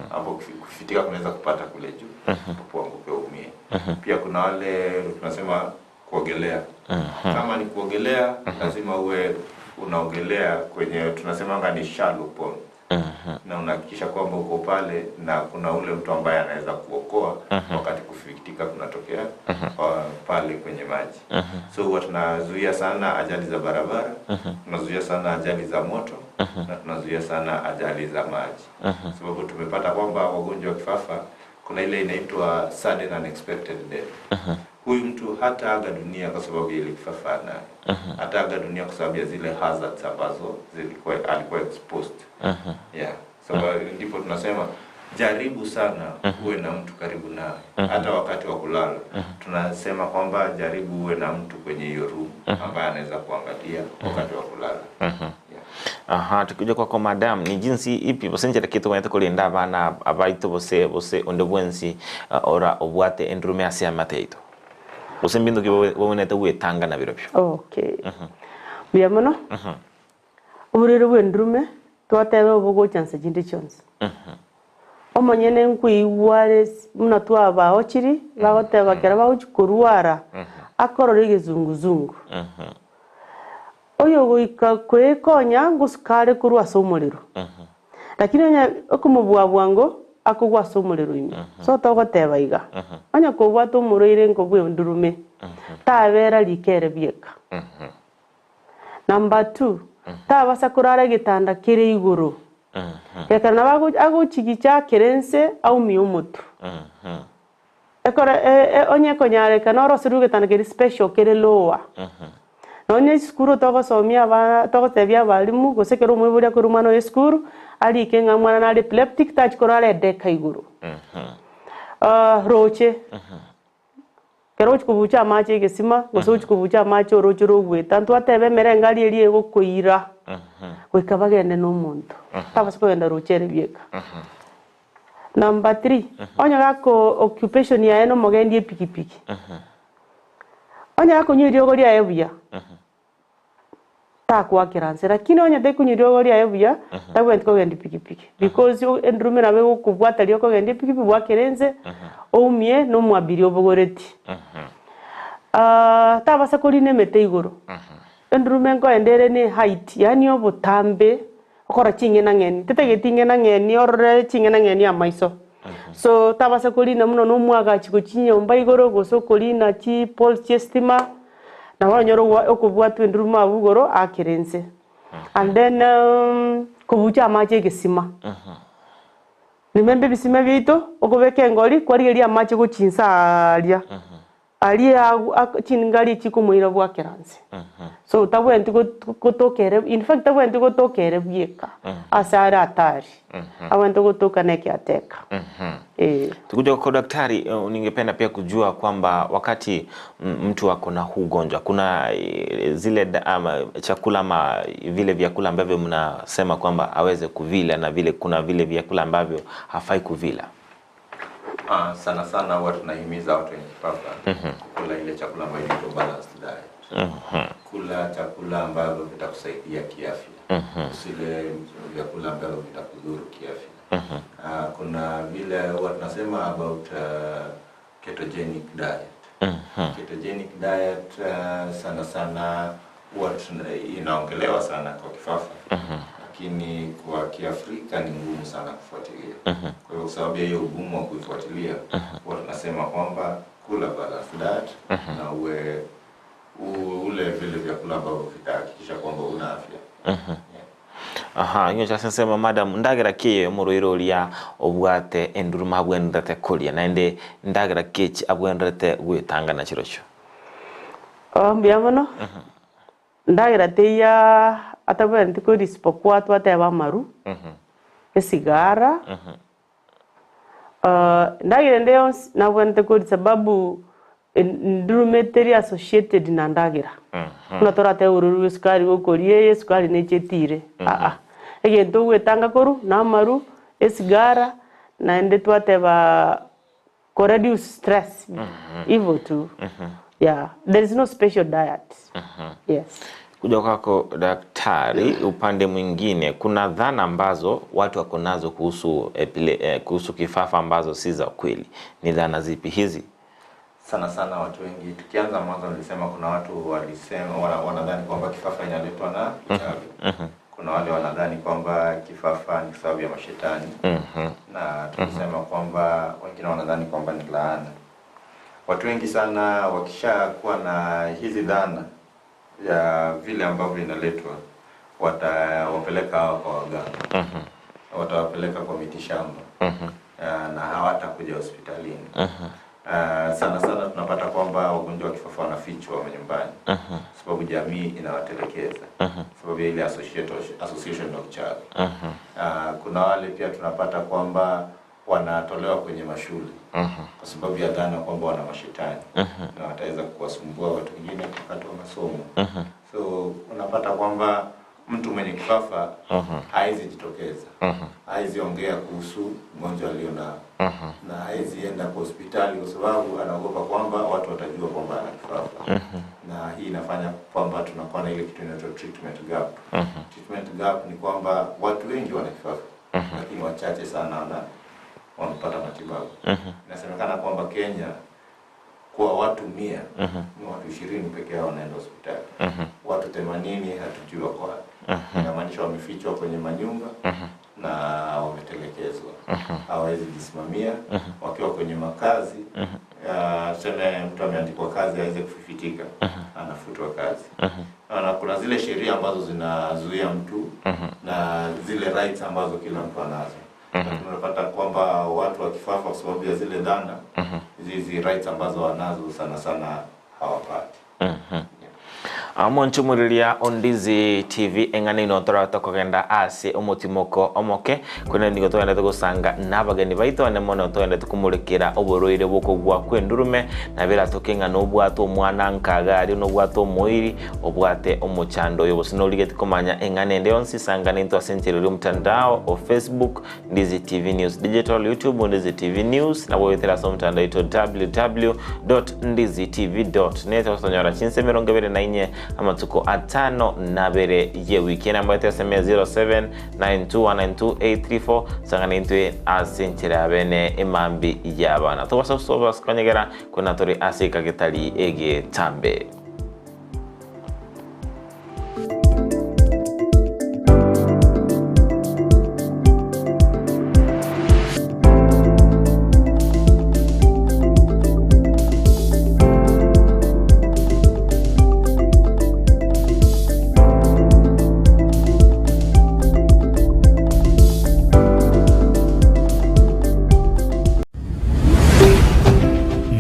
hapo kufitika kunaweza kupata kule juu, uanguke uumie. Pia kuna wale tunasema kuogelea. Kama ni kuogelea lazima uwe unaogelea kwenye tunasema ni shallow pond. Na unahakikisha kwamba uko pale na kuna ule mtu ambaye anaweza kuokoa wakati kufitika kunatokea pale kwenye maji. So huwa tunazuia sana ajali za barabara, tunazuia sana ajali za moto, na tunazuia sana ajali za maji. Sababu tumepata kwamba wagonjwa wa kifafa kuna ile inaitwa sudden unexpected death. Huyu mtu hata aga dunia kwa sababu ya ile kifafa naye. Hata aga dunia kwa sababu ya zile hazards ambazo zilikuwa alikuwa exposed. Yeah. Sababu ndipo tunasema jaribu sana uwe na mtu karibu nawe. Hata wakati wa kulala tunasema kwamba jaribu uwe na mtu kwenye hiyo room ambaye anaweza kuangalia wakati wa kulala. Aha, tukija kwa madam, ni jinsi ipi bosenjera kitu wanyata kulinda abana abaito bose bose ondobwensi ora obwate endurume ase amateito. Bose mbindu ki wonete wetanga na birobyo. Okay. Biya mono? Oburere bw'endurume twatebe obugo chance jindi chance. Omonyene nkuigware muna twabao chiri bagoteba kera bagochikorwara akorora egezunguzungu. Oyo goika kwekonya ngusukare kurwa ase omorero. Lakini onya okomobua bwango akogwa ase omorero ime. So togoteba iga. Onya kobwata omorwaire nkobwa endurume. Tabera rikere bieka. Number 2, tabasa kurara gitanda kire iguru. Ekero nabo agochigicha kerense aumie omotu. Ekero onye konyareka norosiru gitanda kere special kere lower. Nonye skuru togosomia abana togotebia abarimu gose kero omwibori akore omwana oye esukuru arike ng'a mwana nare epileptic tachikorara edeka iguru. Roche kero ochikobucha amache egesima gose ochikobucha amache oroche rogweta ntwatebe emere engari eria egokoira goika bagende na omonto tabasa kogenda roche ere bieka. Number 3, onye gako occupation yaye na omogendi epikipiki. Onye gakonywa eriogo riaye buya takwakera nse, lakini onye tekunywa eriogo riaye buya tabwenereti kogenda epikipiki because endurume nabo egokobwata riria okogenda epikipiki bwakere nse oumie na omwabiri obogoreti. Tabasa korina emete igoro. Endurume nkoenda ere na height, yaani obotambe okora ching'ena ng'eni tetageti ng'ena ng'eni orore ching'ena ng'eni amaiso. So tabasa korina mono na omwagachi gochinyomba igoro gose okorina chipoles chia estima nabo onyore okobwatwa endurume abwo igoro akere nse. And then kobucha amache egesima. Remember ebisima biaito okobeka engori kwarigeria amache gochinsa aria. Aria chingari chikomoira bwakera nse. So tabwenereti gotokere, in fact tabwenereti gotokere bweka ase are hatari. Abwenerete gotoka na ekiateka. Tukuja kwa daktari, ningependa pia kujua kwamba wakati mtu ako na huu ugonjwa kuna zile ama chakula ama vile vyakula ambavyo mnasema kwamba aweze kuvila na vile kuna vile vyakula ambavyo hafai kuvila. Sana sana huwa tunahimiza watu wenye kifafa kukula ile chakula ambayo inaitwa balanced diet. Kula chakula ambavyo vitakusaidia kiafya. Usile vyakula ambavyo vitakudhuru kiafya. Kuna vile huwa tunasema about ketogenic diet. Ketogenic diet sana sana huwa inaongelewa sana kwa kifafa. Lakini kwa Kiafrika ni ngumu sana kufuatilia. Kwa hiyo sababu ya hiyo ugumu wa kuifuatilia, huwa tunasema kwamba kula balanced diet na uwe ule vile vyakula ambavyo vitahakikisha kwamba una afya. Aha, inyo chasensema madam ndagira kiye omorwaire oria obwate enduruma abwenerete koria naende ndagira kechi abwenerete gwetanga na chirocho. Mbuya mono. Ndagira teya atabwenerete koria isipokuwa twateba amaru, esigara, ndagira ende yonsi nabwenerete koria sababu ndurume teri associated na ndagira. Kuna torate ururu sukari gokorie sukari nechetire. Egento gwetanga koru na amaru esigara naende twateba ko reduce stress. Hivyo tu. Yeah, there is no special diet. Yes. Kuja kwako daktari, upande mwingine kuna dhana ambazo watu wako nazo kuhusu kuhusu kifafa ambazo si za kweli. Ni dhana zipi hizi? Sana sana watu wengi, tukianza mwanzo nilisema kuna watu walisema wanadhani kwamba kifafa inaletwa na uchawi. Kuna wale wanadhani kwamba kifafa ni sababu ya mashetani. Na tulisema kwamba wengine wanadhani kwamba ni laana. Watu wengi sana wakishakuwa na hizi dhana ya vile ambavyo inaletwa, watawapeleka kwa waganga. Watawapeleka kwa mitishamba. Na hawatakuja hospitalini. Sana sana tunapata kwamba wagonjwa wa kifafa wanafichwa nyumbani. Sababu jamii inawatelekeza. Sababu ya ile association na uchawi. Kuna wale pia tunapata kwamba wanatolewa kwenye mashule. Kwa sababu ya dhana kwamba wana mashetani. Na wataweza kuwasumbua watu wengine wakati wa masomo. So unapata kwamba mtu mwenye kifafa haezi jitokeza. Haezi ongea kuhusu mgonjwa alionao. Na haezi enda kwa hospitali kwa sababu anaogopa kwamba watu watajua kwamba ana kifafa. Na hii inafanya kwamba tunakuwa na ile kitu inaitwa treatment gap. Treatment gap ni kwamba watu wengi wana kifafa, lakini wachache sana wanapata matibabu. Inasemekana kwamba Kenya kwa watu 100 ni watu 20 pekee yao wanaenda hospitali. Watu 80 hatujui wako wapi. Inamaanisha wamefichwa kwenye manyumba na wametelekezwa. Hawawezi jisimamia wakiwa kwenye makazi. Tuseme mtu ameandikwa kazi aweze kufifitika, anafutwa kazi. Na kuna zile sheria ambazo zinazuia mtu na zile rights ambazo kila mtu anazo. Lakini unapata kwamba watu wa kifafa kwa sababu ya zile dhana, hizi rights ambazo wanazo sana sana hawapati. Amonchumuriria Ondizi TV eng'ana ino tokogenda ase omotimoko omoke kwene nigo togenda gosanga nabageni baito ane mono togenda tukumurikira oborwaire bokogwa kwendurume na bera tokeng'ana obwate omwana nkagari nobwate omoiri obwate omochando oyo bose norigete komanya eng'ana ende yonsi sangana into ase encherero mtandao o Facebook Ndizi TV News Digital, YouTube Ndizi TV News na wewethera ase omtandao ito www.ndizitv.net osonyora chinse 24 amatuko 52 ye wiki namba yetu ya SMS 0792192834 sangana intwe ase enchera bene emambi yabana tobasa konyegera kuna tori ase kagetali ege tambe.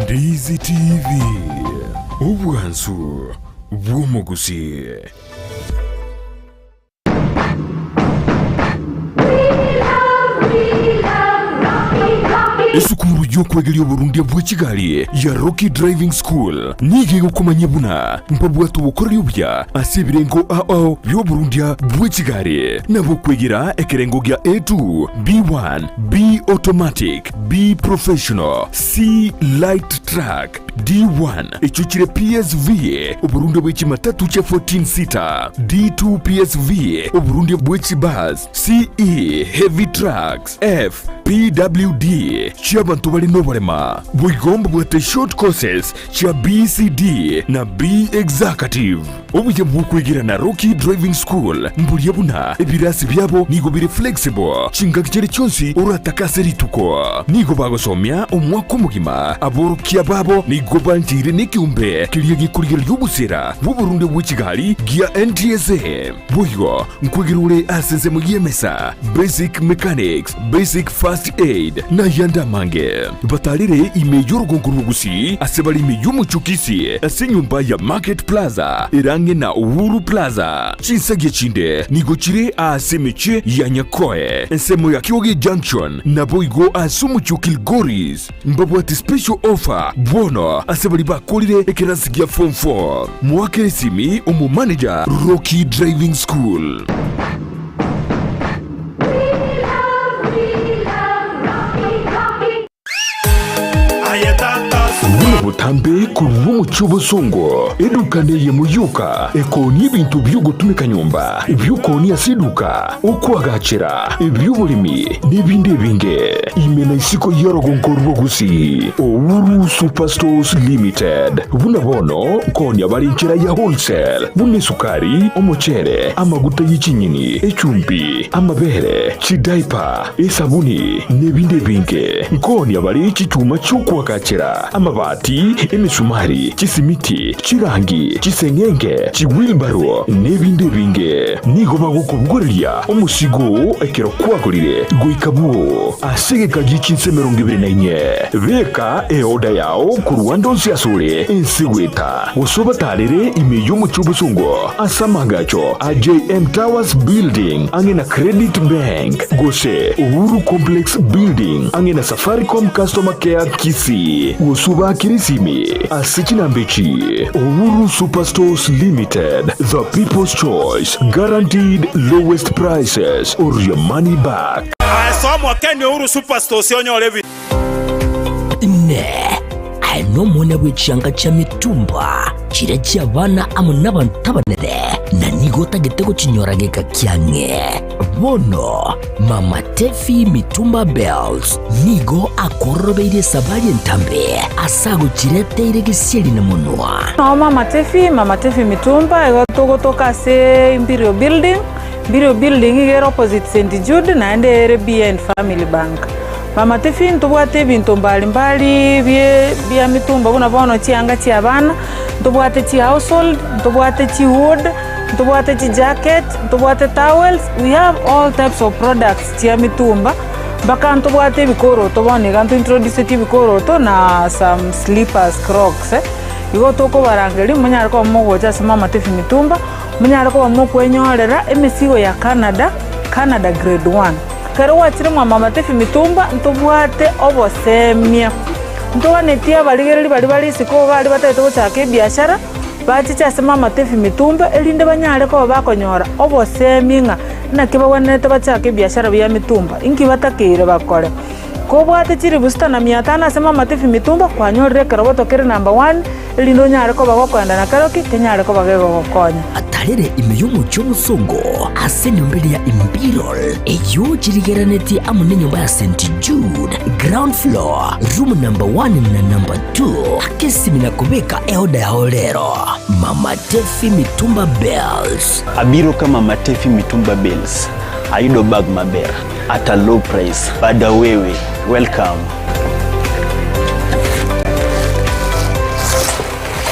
Ndizi TV ubwansu bw'umuguzi. Esukuru y'okwegeria oburundi bw'ekigali ya Rocky Driving School nige gukumanya buna mpabwatu bukorera obya ase ebirengo ao by'oburundi bw'ekigali nabo kwegera ekerengo gya A2 B1 B automatic B professional C light truck D1 echuchire PSV oburundi bw'ekimatatu cha 14 seater D2 PSV oburundi bw'ekibus CE heavy trucks F PWD ky'abantu bali n'obulema bwigomba bwate short courses kya BCD na B executive obuye bw'okwigira na Rocky Driving School mbulya buna ebirasi byabo nigo biri flexible chingakichere chonsi oratakase rituko nigo bagosomya omwaka omugima aborokia babo nigo banjire n'ikiumbe kiria gikurigera ry'obusera bw'oburundi bw'ekigali gia NTSA bwigo nkwigirure asese mugiemesa basic mechanics basic first aid na yandamange batalire ime y'urugongo rw'obugusi ase bali ime y'omuchukisi ase nyumba ya Market Plaza irange na Uhuru Plaza chinsage chinde nigo chire ase meche ya Nyakoe ensemo ya Kyoge Junction na boigo ase omuchu Kilgoris mbabwati special offer bono ase bali bakolire ekerasi gya form 4 mwakeresimi omu manager Rocky Driving School. Butambe kurumu chubusongo edukane ye muyuka ekoni ebintu by'ogutumika nyumba ebyukonia siduka okwagachira eby'obulimi n'ebindi ebinge imena isiko yorogonko rwogusi Uhuru Superstores Limited buna bono konia bali nchira ya wholesale bune sukari omochere amaguta y'ichinyini echumbi amabere chidaipa esabuni n'ebindi ebinge nkonia bali ichichuma cy'okwagachira amabati emisumari chisimiti chirangi chisengenge chiwilbaro n'ebindi ebinge nigo bagukubuguriria omusigo ekero kwagurire gwikabuo asegeka gichinse 24 beka eoda yao ku Rwanda nsiasure ensigweta osobatarere ime y'omuchubusungo asamagacho AJM Towers Building ange na Credit Bank gose Uhuru Complex Building ange na Safaricom Customer Care Kisi gosuba kirisimi asichinambechi Uhuru Superstores Limited, the people's choice, guaranteed lowest prices or your money back. Ne aino mwana wechanga cha mitumba chira cha bana amo n'abantu na nigo tagete chinyorageka kyange bono Mama Tefi Mitumba Bells nigo akorobeire sabari entambe asago chireteire gisieri na munwa. No Mama Tefi Mitumba egotogotoka se Imperial Building igero opposite St Jude na ende RBN Family Bank. Mama Tefi ntubwate ebintu mbalimbali bya mitumba buna bono chianga chia bana ntubwate chi household ntubwate chi wood ntubwate chi jacket ntubwate towels. We have all types of products chia mitumba baka ntubwate bikoroto bonega ntu introduce ti bikoroto na some slippers crocs igo toko barangeli munyara ko mugocha se Mama Tefi Mitumba munyara ko mukwenyorera emisigo ya Canada grade 1 kero wachire mwa Mama Tefi Mitumba ntubwate obosemia ntobanetia baligereri bali bali siko bali batete gochaka ebiashara bachicha se Mama Tefi Mitumba erinde banyare ko bakonyora obosemia ng'a naki bagwenerete bachaka ebiashara bya mitumba inki batakire bakore kobwate chiri busita na 500 ase Mama Tefi Mitumba kwanyorire keroboto kere number 1 erinde onyare ko bagokoenda na keroki kenyare ko bagegokonya. Atarere ime y'omucho musongo ase nyumbere ya Imperial eyo chirigeraneti amo nenyumba ya St Jude ground floor room number 1 na number 2 akesimi na kubeka eoda ya holero Mama Tefi Mitumba Bells abiro kama Mama Tefi Mitumba Bells ayudo bag maber at a low price bada wewe welcome.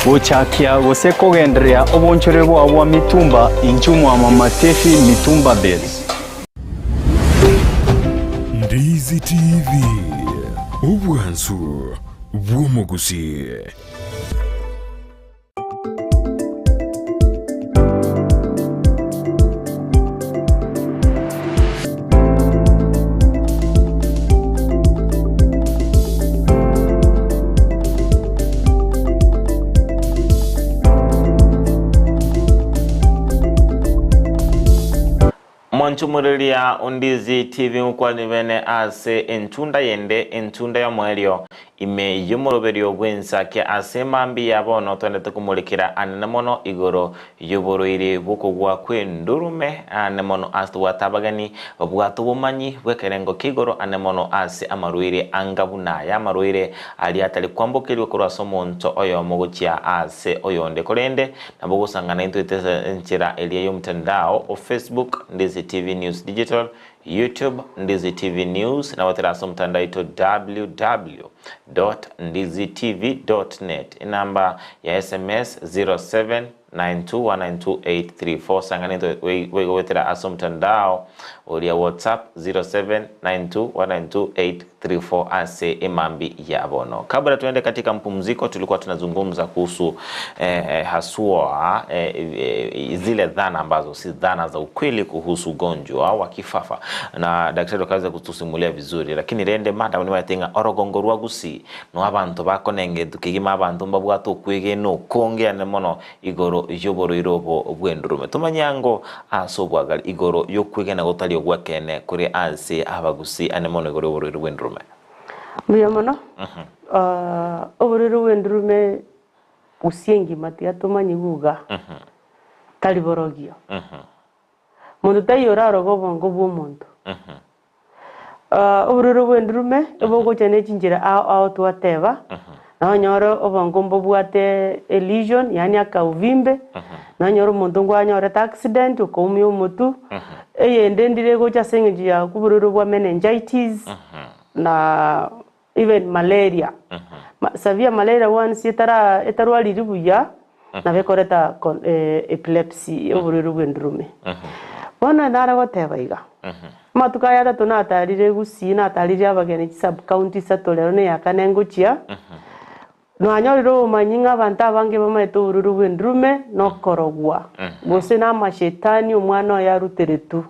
Gochakia gose kogenderea obonchore bwa mitumba inchumwa Mama Tefi Mitumba Bells. Ndizi TV obwansu bw'omugusi. Mwanchumulilia Undizi TV ukwani bene ase entunda yende entunda ya mwelio Ime yomoroberio bwensake ase mambi yabono twendete kumulikira anene mono igoro yoboroire bukogwa kwendurume ane mono ase twatabagani babwatu bumanyi bwekerengo kigoro ane mono ase amarwire angabuna ya amarwire ali atali kwambokerwa korwa ase omonto oyomo gochia ase oyonde korende nabo gosangana intwe nchira elia yomtandao o Facebook Ndizi TV News Digital, YouTube Ndizi TV News na watera mtandao ito www.ndizitv.net. Namba ya SMS 0792192834. Sangani wetera aso mtandao ulia WhatsApp 0792192834 ase emambi ya bono. Kabla tuende katika mpumziko, tulikuwa tunazungumza kuhusu haswa zile dhana ambazo si dhana za ukweli kuhusu ugonjwa wa kifafa, na daktari akaweza kutusimulia vizuri, lakini rende mada ni watenga orogongo rwa gusi no abantu bakonenge tukigima abantu mbabwato kwege no konge ane mono igoro yoboro irobo bwendurume tumanyango asobwagali igoro yokwegena gotali ogwakene kuri anse abagusi ane mono igoro yoboro irobo bwendurume mbuya mono. Oborero bwendurume usiengi matia tumanyiguga tali borogio mundu tayora rogo bongo bwo muntu. Oborero bwendurume obogocha ne chinjira ao twateba nanyoro obongo mbobwate lesion, yani akauvimbe. Nanyoro omonto ngwanyore accident ukaumia omotu eyende ndire gocha sengeji ya kubururu bwa meningitis na even malaria. Severe malaria once etara etarwari buya na bekoreta epilepsy obururu bwendurume. Bona naragoteba iga matuka ya tatu natarire gusi natarire abageni sub county satolero ne yakanengochia nwanyorire umanyinga abantu abange bamaete obururu bwendurume nokorogwa gose na mashetani omwana yaruteretu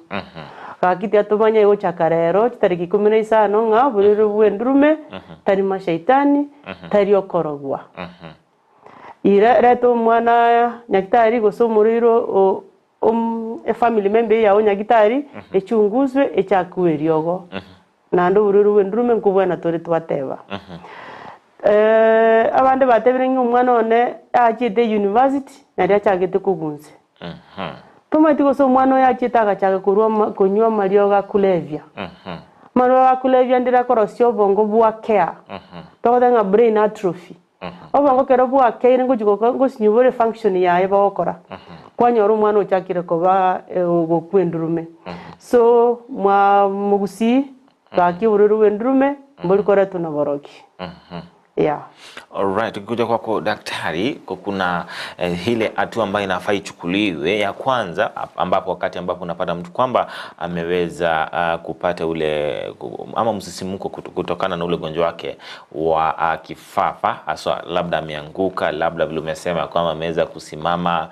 gakiti atumanye gochaka rero tariki 15 ng'a obururu bwendurume tari mashetani tari okorogwa ira reto omwana nyakitari gose omuriro family member yao nyagitari echunguzwe echakuwe riogo nando obururu bwendurume nkubwana tore twateba. Abande batebire ng'umwana one achite university nari achagete kugunze tomati gose omwana oyo achite agachaga korwa konywa mariogo kulevya mariogo kulevya ndira korosia obongo bwa care togothe brain atrophy obongo kero bwa care ngochiko ngosinyubore function yaye bagokora kwanyora omwana ochakire koba gokwendurume. So mwa mugusi gaki obururu bwendurume mbori kora tunaboroki. Yeah. Alright, tukikuja kwako daktari, kuna ile hatua ambayo inafaa ichukuliwe ya kwanza ambapo wakati ambapo unapata mtu kwamba ameweza kupata ule ama msisimuko kutokana na ule ugonjwa wake wa kifafa, haswa labda ameanguka, labda vile umesema kwamba ameweza kusimama,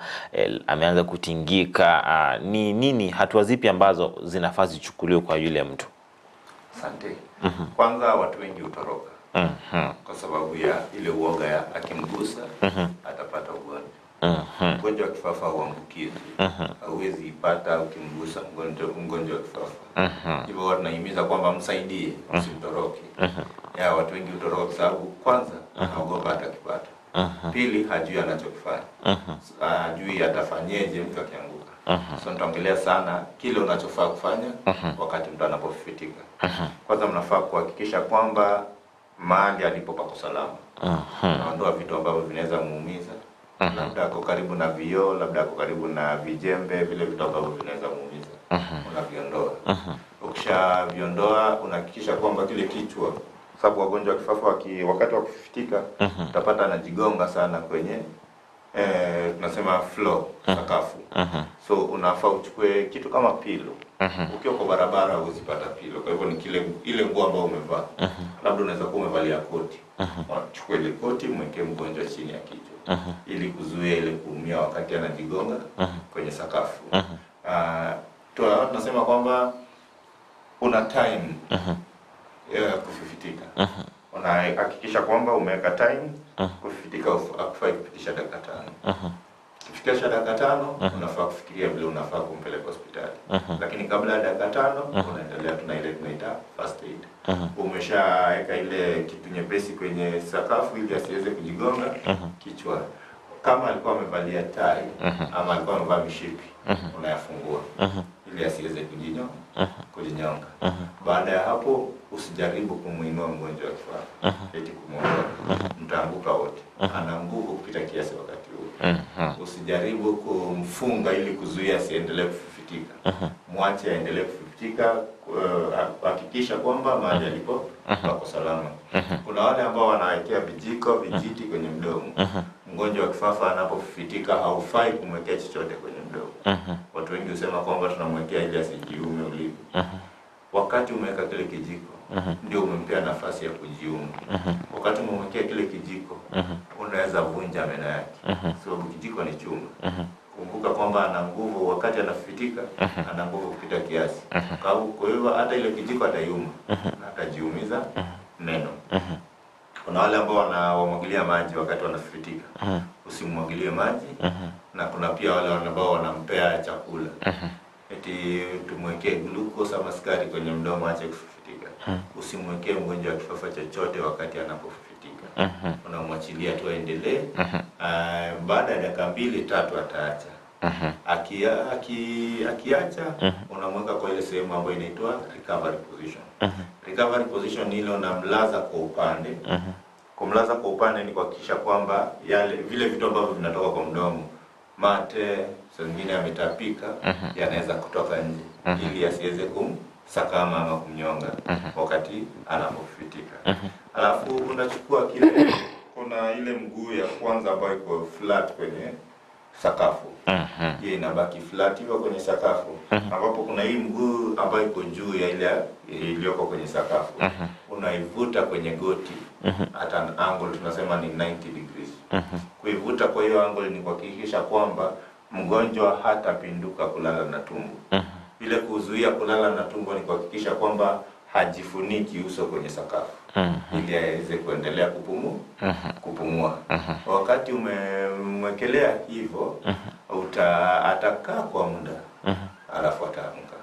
ameanza kutingika, ni nini hatua zipi ambazo zinafaa zichukuliwe kwa yule mtu? Asante. Kwanza watu wengi hutoroka kwa sababu ya ile uoga ya akimgusa atapata ugonjwa. Ugonjwa wa kifafa huambukizwi. Hauwezi ipata ukimgusa mgonjwa wa kifafa. Hivyo tunahimiza kwamba msaidie, usimtoroke. Ya watu wengi hutoroka kwa sababu kwanza anaogopa atakipata. Pili hajui anachokifanya. Hajui atafanyeje mtu akianguka. So nitaongelea sana kile unachofaa kufanya wakati mtu anapofitika. Kwanza mnafaa kuhakikisha kwamba mahali alipo pako salama. Naondoa vitu ambavyo vinaweza muumiza. Labda ako karibu na vioo, labda ako karibu na vijembe, vile vitu ambavyo vinaweza muumiza. Unaviondoa. Ukishaviondoa unahakikisha kwamba kile kichwa, sababu wagonjwa wa kifafa wakati wa kufitika utapata anajigonga sana kwenye tunasema floor, sakafu. So unafaa uchukue kitu kama pilo. Ukiwa kwa barabara huwezi pata pilo. Kwa hivyo ni kile ile nguo ambayo umevaa. Labda unaweza kuwa umevalia koti. Chukua ile koti mweke mgonjwa chini ya kichwa ili kuzuia ile kuumia wakati anajigonga kwenye sakafu. Tunasema kwamba una time ya kufifitika. Unahakikisha kwamba umeweka time kufifitika, hakufai kupitisha dakika 5. Ikifikisha dakika 5 unafaa kufikiria vile unafaa kumpeleka hospitali. Lakini kabla ya dakika 5 unaendelea tuna ile tunaita first aid. Umeshaweka ile kitu nyepesi kwenye sakafu ili asiweze kujigonga kichwa. Kama alikuwa amevalia tai ama alikuwa amevaa mishipi, unayafungua ili asiweze kujinyonga. Baada ya hapo usijaribu kumuinua mgonjwa wa kifafa, eti kumuondoa, mtaanguka wote. Ana nguvu kupita kiasi wakati huo. Usijaribu kumfunga ili kuzuia asiendelee kufifitika. Mwache aendelee kufifitika, hakikisha kwamba mahali alipo pako salama. Kuna wale ambao wanawekea vijiko, vijiti kwenye mdomo. Mgonjwa wa kifafa anapofifitika haufai kumwekea chochote kwenye mdomo. Watu wengi husema kwamba tunamwekea ili asijiume ulimi. Wakati umeweka kile kijiko ndio umempea nafasi ya kujiuma. Wakati umemwekea kile kijiko unaweza vunja meno yake, sababu kijiko ni chuma. Kumbuka kwamba ana nguvu wakati anafitika, ana nguvu kupita kiasi. Kwa hivyo hata ile kijiko ataiuma na atajiumiza meno. Kuna wale ambao wanamwagilia maji wakati wanafitika. Usimwagilie maji. Na kuna pia wale ambao wanampea chakula. Eti tumwekee glucose ama sukari kwenye mdomo aache kufifitika. Usimwekee mgonjwa wa kifafa chochote wakati anapofifitika. Unamwachilia tu aendelee. Baada ya dakika 2-3 ataacha. Akiacha unamweka kwa ile sehemu ambayo inaitwa recovery position. Recovery position ni ile unamlaza kwa upande. Kumlaza kwa upande ni kuhakikisha kwamba yale vile vitu ambavyo vinatoka kwa mdomo, mate, saa zingine ametapika, yanaweza kutoka nje ili asiweze kumsakama ama kumnyonga wakati anapofitika. Alafu unachukua kile, kuna ile mguu ya kwanza ambayo iko flat kwenye sakafu. Hiyo inabaki flat hivyo kwenye sakafu, ambapo kuna hii mguu ambayo iko juu ya ile iliyoko kwenye sakafu. Unaivuta kwenye goti at an angle tunasema ni 90 degrees. Kuivuta kwa hiyo angle ni kuhakikisha kwamba mgonjwa hatapinduka kulala na tumbo. Ile kuzuia kulala na tumbo ni kuhakikisha kwamba hajifuniki uso kwenye sakafu ili aweze kuendelea kupumua. Wakati umemwekelea hivyo, atakaa kwa muda, alafu ataamka.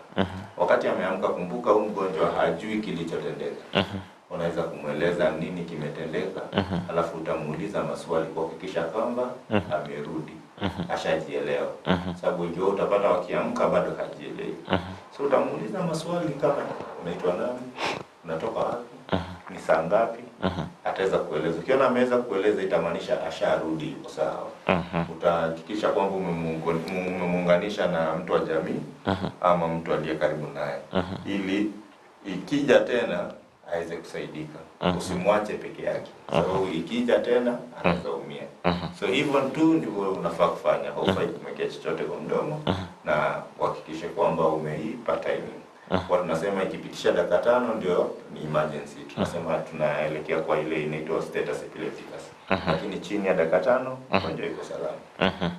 Wakati ameamka, kumbuka huyu mgonjwa hajui kilichotendeka. Unaweza kumweleza nini kimetendeka, alafu utamuuliza maswali kuhakikisha kwamba amerudi, ashajielewa. Sababu wengi wao utapata wakiamka bado hajielewi. So utamuuliza maswali kama unaitwa nani, unatoka wapi, ni saa ngapi, ataweza kueleza. Ukiona ameweza kueleza itamaanisha asharudi, yuko sawa. Utahakikisha kwamba umemuunganisha na mtu wa jamii ama mtu aliye karibu naye, ili ikija tena aweze kusaidika. Usimwache peke yake, sababu ikija tena anaweza umia. So hivyo tu ndivyo unafaa kufanya. Haufai kumwekea chochote kwa mdomo na uhakikishe kwamba umeipata elimu. Kwa tunasema ikipitisha dakika 5 ndio ni emergency. Tunasema tunaelekea kwa ile inaitwa status epilepticus. Lakini chini ya dakika 5 mgonjwa yuko salama.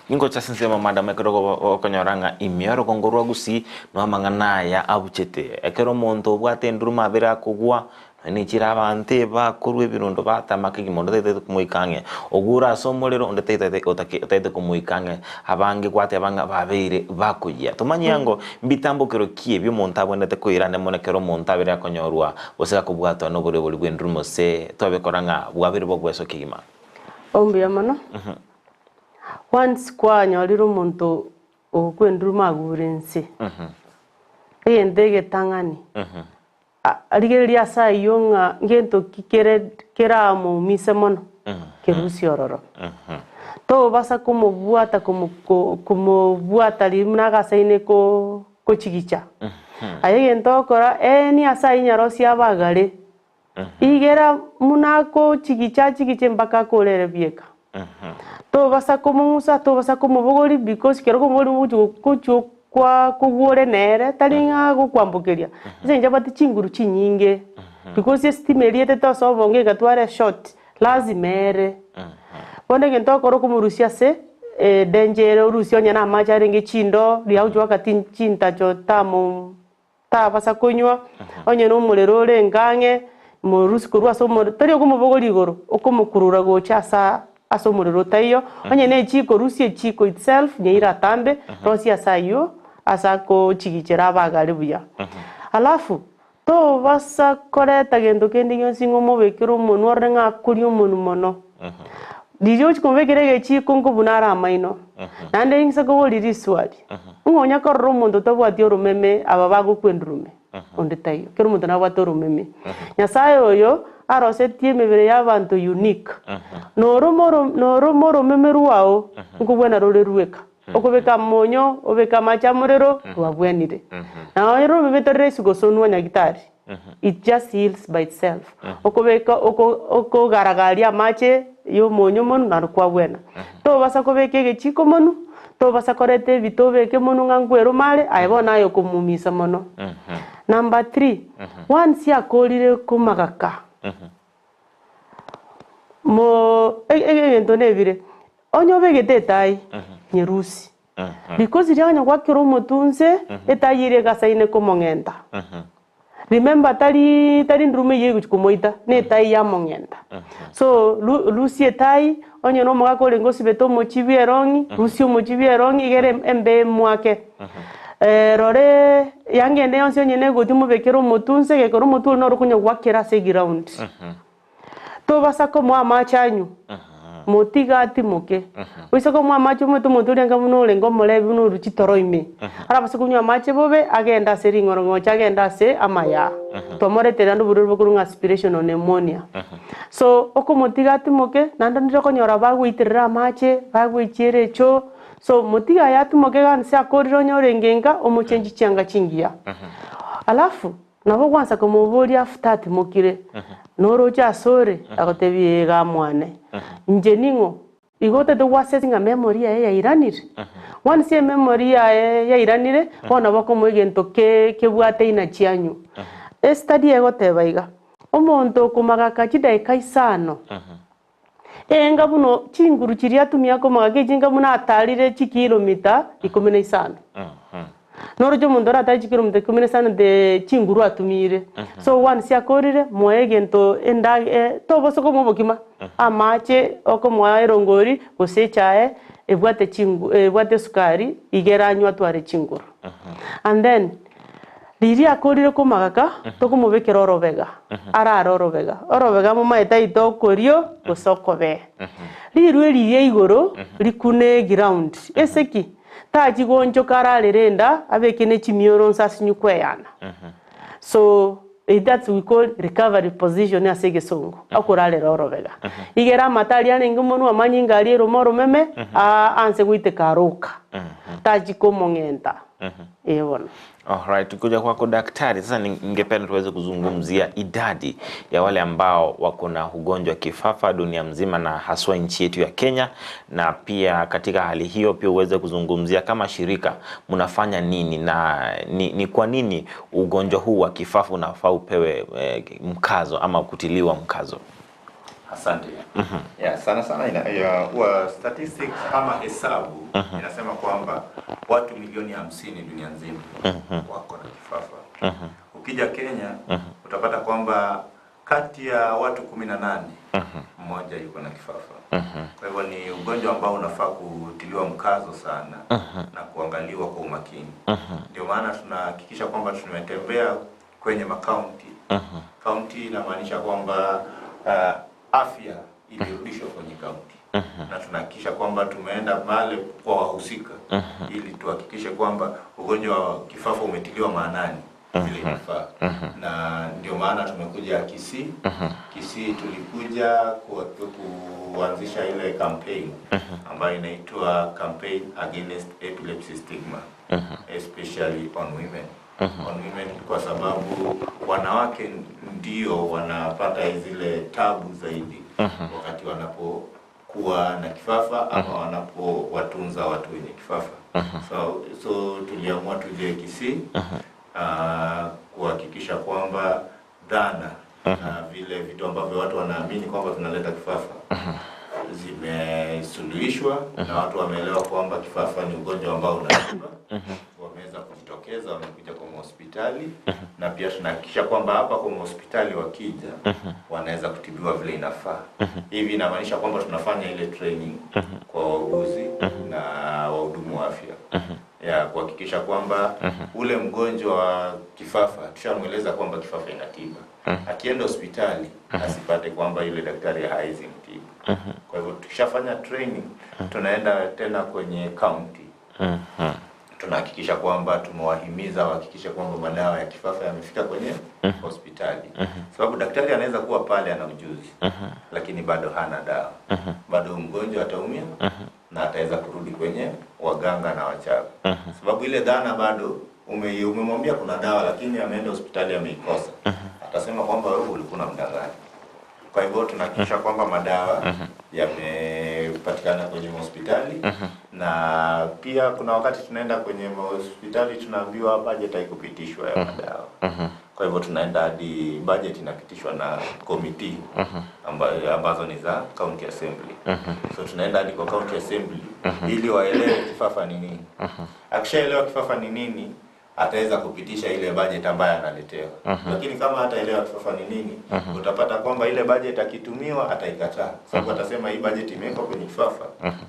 Ningo cha sinsema madam ekero okonyoranga imioro kongorwa gusi no amang'ana ya abuchete ekero omonto obwate enduruma abere akogwa nichira abante bakorwa ebirondo batamaka ekimondo taitaete komoikang'e ogura ase omorero onde taitaete komoikang'e abange gwate abanga babeire bakoyia tomanye ango mbitambukero ki ebio omonto abwenerete koirane mono ekero omonto abere akonyorwa gose akobwatwa na oborobori bwa enduruma ase twabekora ng'a bwabere bogweso kegima. Ombuya mono. Once kwanyorire omonto okwenduruma agure nse, egento egetang'ani arigereria ase aywo ng'a ngento ki keramomise mono kerusia ororo. Tobasa komobwata komobwata rimuna agasaine kochigicha. Aye egento okora eni ase aywo nyarosia abagare igera muna kochigicha chigiche mpaka akorere bieka. Tobasa komong'usa, tobasa komobogori because kero komobori gochi kwa kogwore nere tari ng'a gokwambokeria. Ase inche abwate chinguru chinyinge because estima eria etete ase obongo egatwara eshort lazima ere. Bono egento okora okomorusia ase danger ere orusie onye na amache arenge chindo riria agochi wakati chintacho tamo tabasa konywa onye na omorero ore engang'e morusi korwa ase omorero tari okomobogori igoro okomokurura gocha asa ase omorero taiyo onye na echiko rusia echiko itself nyeira atambe rosia ase aywo ase akochigichera abagare buya. Alafu tobasa koreta gento kende gionsi ng'a omobekere omonu orore ng'a akoria omonu mono. Riria ochi komobekera egechiko nkobuna are amaino naende ng'isa kobori riswari ng'onya korora omonto tabwati oromeme aba bagokwendurume onde taiyo kera omonto nabwate oromeme. Nyasaye oyo arosetie emebere ya abanto unique noroma oromeme rwao nkobwena rore rweka okobeka monyo obeka amache amorero rwabwenire na oromeme toreresi gosonwa nyagitari. It just heals by itself. Okobeka okogaragaria amache yo monyo monu narukwabwena tobasa kobeka egechiko monu tobasa koreta ebito obeke monu ng'a nkwero mare aye bono aye okomumisa mono. Number 3, once yakorire komagaka mo egento nebire onye obegete etai nyerusi because riria onye gwakera omotunse etai ere egasaine komong'enta. Remember tari ndurume ye kumoita ne tai ya mong'enta. So lusie etai onye no omogaka orenge osibete omochibi erongi rusia omochibi erongi igere embe mwake. Rore yangende yonsi onye negoti omobekere omotunse gekora omotu ori noro okonya gwakera ase eground. Tobasa komoa amache anyu motiga atimoke oise komoa amache omwete omonto oria buna orenge omorebi buna oru chitoro ime arabase konywa amache bobe agenda ase ring'orong'ocha agenda ase amaya twamoretera naende oborwaire bokorwa ng'a aspiration or pneumonia. So okomotiga atimoke naende ndire okonyora bagoiterera amache bagoichiera echo so motiga aye atimoke gani ase akorire onye orenge nka omochengi chianga chingiya. Alafu nabo gwansa komoboria after atimokire noroche asore agotebia iga mwane inche ning'o igo otete gwasesinga memory yaye yairanire. Once ememory yaye yairanire bono bokomoa egento kebwate ina chianyu. Estudy egoteba iga omonto okomagaka chidaeka isano enga buno chinguru chiria atumia komagaka echinga buna atarire chikilomita 15. Noroche omonto oratare chikilomita 15 de chinguru atumire. So once akorire moe egento tobose komoa obokima amache okomoa erongori gose echae ebwate chingu ebwate sukari igera anywa atware chinguru. And then riria akorire komagaka tokomobekera orobega arara orobega orobega momaete aito okorio gose okobee rirwe riria igoro rikune ground eseki tachigonchoka ararere enda abeke ne chimioro nse asinyu kweyana. So that's we call recovery position ase egesongo akorarera orobega igera amata aria arenge mono amanyinga aria eroma oromeme anse goiteka aroka tachikomong'enta bono. Alright, tukuja kwako daktari. Sasa ningependa tuweze kuzungumzia idadi ya wale ambao wako na ugonjwa kifafa dunia mzima na haswa nchi yetu ya Kenya, na pia katika hali hiyo pia uweze kuzungumzia kama shirika mnafanya nini na ni kwa nini ugonjwa huu wa kifafa unafaa upewe mkazo ama kutiliwa mkazo. Asante. Yeah, sana sana huwa statistics ama hesabu inasema kwamba watu milioni 50 dunia nzima wako na kifafa. Ukija Kenya utapata kwamba kati ya watu 18 mmoja yuko na kifafa. Kwa hivyo ni ugonjwa ambao unafaa kutiliwa mkazo sana na kuangaliwa kwa umakini. Ndio maana tunahakikisha kwamba tumetembea kwenye makaunti. Kaunti inamaanisha kwamba afya ilirudishwa kwenye kaunti. Na tunahakikisha kwamba tumeenda pale kwa wahusika ili tuhakikishe kwamba ugonjwa wa kifafa umetiliwa maanani vile inafaa. Na ndio maana tumekuja Kisii. Kisii tulikuja kuanzisha ile campaign ambayo inaitwa Campaign Against Epilepsy Stigma, especially on women. On women kwa sababu wanawake ndio wanapata zile tabu zaidi wakati wanapokuwa na kifafa ama wanapowatunza watu wenye kifafa. So tuliamua tuje Kisii kuhakikisha kwamba dhana na vile vitu ambavyo watu wanaamini kwamba tunaleta kifafa zimesuluhishwa na watu wameelewa kwamba kifafa ni ugonjwa ambao unatiba. Wameweza kujitokeza, wamekuja kwa mahospitali na pia tunahakikisha kwamba hapa kwa mahospitali wakija wanaweza kutibiwa vile inafaa. Hivi inamaanisha kwamba tunafanya ile training kwa wauguzi na wahudumu wa afya ya kuhakikisha kwamba ule mgonjwa wa kifafa tushamweleza kwamba kifafa ina tiba. Akienda hospitali asipate kwamba yule daktari hawezi mtibu. Kwa hivyo tukishafanya training tunaenda tena kwenye county. Tunahakikisha kwamba tumewahimiza wahakikishe kwamba madawa ya kifafa yamefika kwenye hospitali. Sababu daktari anaweza kuwa pale ana ujuzi lakini bado hana dawa. Bado mgonjwa ataumia na ataweza kurudi kwenye waganga na wachawi. Sababu ile dhana bado umemwambia kuna dawa lakini ameenda hospitali ameikosa. Atasema kwamba wewe ulikuwa unamdanganya. Kwa hivyo tunahakikisha kwamba madawa yamepatikana kwenye hospitali na pia kuna wakati tunaenda kwenye hospitali tunaambiwa budget haikupitishwa ya madawa. Kwa hivyo tunaenda hadi budget inapitishwa na committee ambazo ni za county assembly. So tunaenda hadi kwa county assembly ili waelewe kifafa ni nini. Akishaelewa kifafa ni nini ataweza kupitisha ile budget ambayo analetewa. Lakini kama hataelewa kifafa ni nini, utapata kwamba ile budget akitumiwa ataikataa. Sababu atasema hii budget imewekwa kwenye kifafa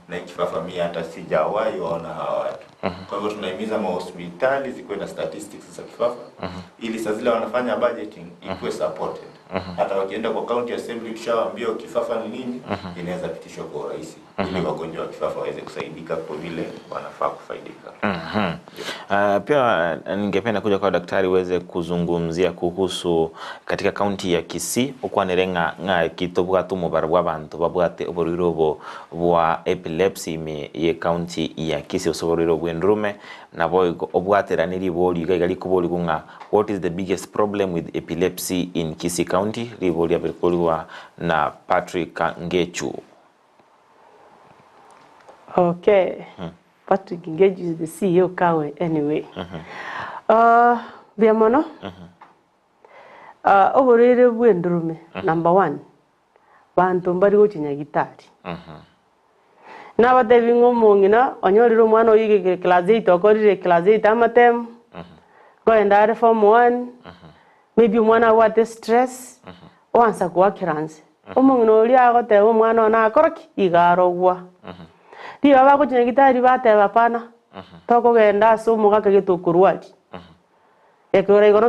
na hii kifafa mimi hata sijawahi waona hawa watu. Kwa hivyo tunahimiza mahospitali zikuwe na statistics za kifafa ili saa zile wanafanya budgeting ikuwe supported. Hata wakienda kwa county assembly tushawaambia kifafa ni nini, inaweza pitishwa kwa urahisi ili wagonjwa wa kifafa waweze kusaidika kwa vile wanafaa kufaidika. Pia ningependa kuja kwa daktari uweze kuzungumzia kuhusu katika kaunti ya Kisii okwanerenga nga kitobwatu mubaro bwa bantu babwate oborwire obo bwa epilepsy ime ye kaunti ya Kisii oborwire bw'endurume nabo obwaterani ribori iga rikobori kunga what is the biggest problem with epilepsy in Kisii County ribori abirikoriwa na Patrick Ngechu. Okay. Patrick Ngechu is the CEO Kawe anyway. Biamono. Oborere bw'endurume number 1. Bantu mbari gochinya gitari. Nabatebi ng'omong'ina onyorire omwana oigekire class 8 okorire class 8 amatemu goenda are form 1 maybe omwana abwate stress oansa goakera nse omong'ina oria agoteba omwana one akoroki iga arogwa riba bagochinya gitari bateba hapana tokogenda ase omogaka getokorwari ekero igoro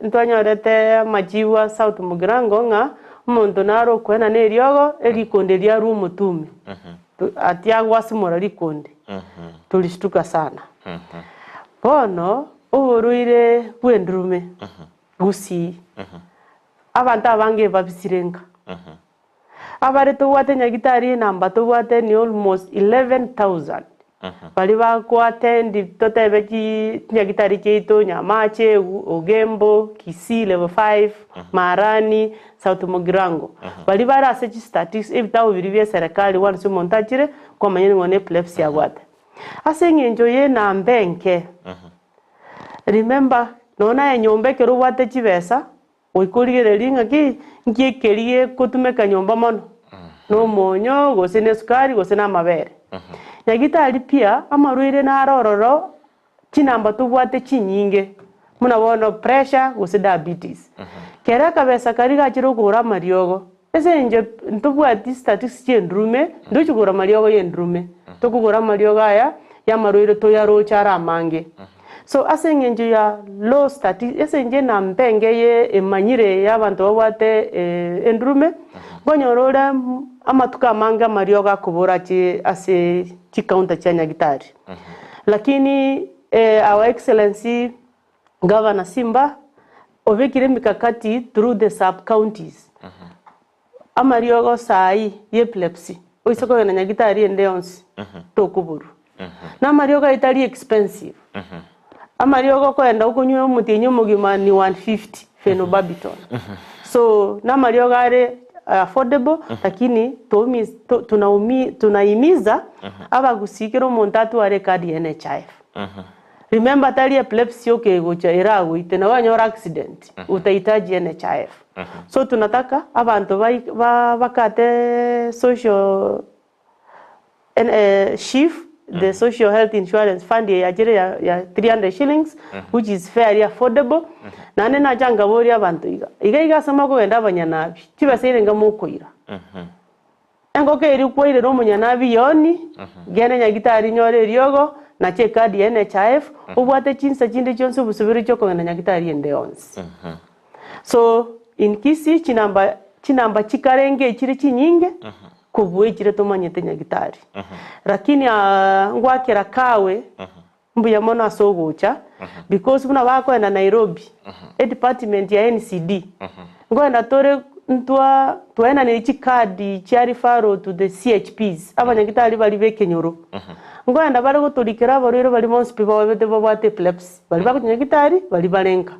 ntwanyorete amajibu a South Mugirango ng'a omonto naro okoena na eriogo erikonde riarwa omotume atiagwasimora rikonde tulishtuka sana. Bono oborwire bw'endurume Gusii abantu abange babisirenga abare tobwate nyagitari enamba tobwate ni almost 11,000 bari bakwatendi totebe nyagitari chiaito Nyamache, Ogembo, Kisii level 5, Marani, South Mugirango bari barase statistics ebitabo biri bya serikali once omonto achire kwamanya ng'o ne epilepsy abwate ase eng'encho ye enamba enke. Remember nona enyomba ekero obwate chibesa oikorigereria ng'aki nki ekeri gegotumeka nyomba mono na omonyo gose na esukari gose na amabere. Nyagitari pia amarwaire narororo chinamba tobwate chinyinge muna bono pressure gose diabetes kera kabesa kari gachire okogora amariogo ase enje ntobwati statistics chia endurume ndochigora amariogo ya endurume tokogora amariogo aya ya amarwaire toyaroche are amange. So ase eng'encho ya low statistics ase enje namba enge ye emanyire ya abanto babwate endurume nkonyora ore amatuko amange amariogo akobora ase chikaunta chia nyagitari. Lakini Our Excellency Governor Simba obekire mikakati through the sub counties amariogo sai ye epilepsy oisoko na nyagitari ende onsi tokuburu na amariogo itari expensive amariogo kwenda okunywa omutinyi omogima ni 150 phenobarbital. So na amariogo are affordable lakini tunaimiza abagusikira omonto atware card ya NHIF. Remember tali epilepsy okegocha eragoite na wanyora accident utahitaji NHIF. So tunataka abantu bakate social SHIF the Social Health Insurance Fund ya jere ya 300 shillings, which is fairly affordable. Na nena janga bori abantu iga. Iga iga sama kugenda abanyanabi. Chibaseire ngamokoira. Engoke eri kwoire no munyanabi yoni, gene nyagitari nyore ryogo na che card ya NHIF, obwate chinsa chinde chonse obusubiri cyo kogenda nyagitari ende onse. So in Kisii chinamba chikarenge chiri chinyinge kubuwe chire tomanyete nyagitari. Lakini ngwakira kawe mbuya mono asogocha because buna bakwenda Nairobi e department ya NCD ngwenda tore ntwa twena ni chikadi cha referral to the CHPs abanyagitari bali bekenyoro ngwenda bari guturikira abarwire bari monsi babete babwate epilepsy bali bakunyagitari bali balenka.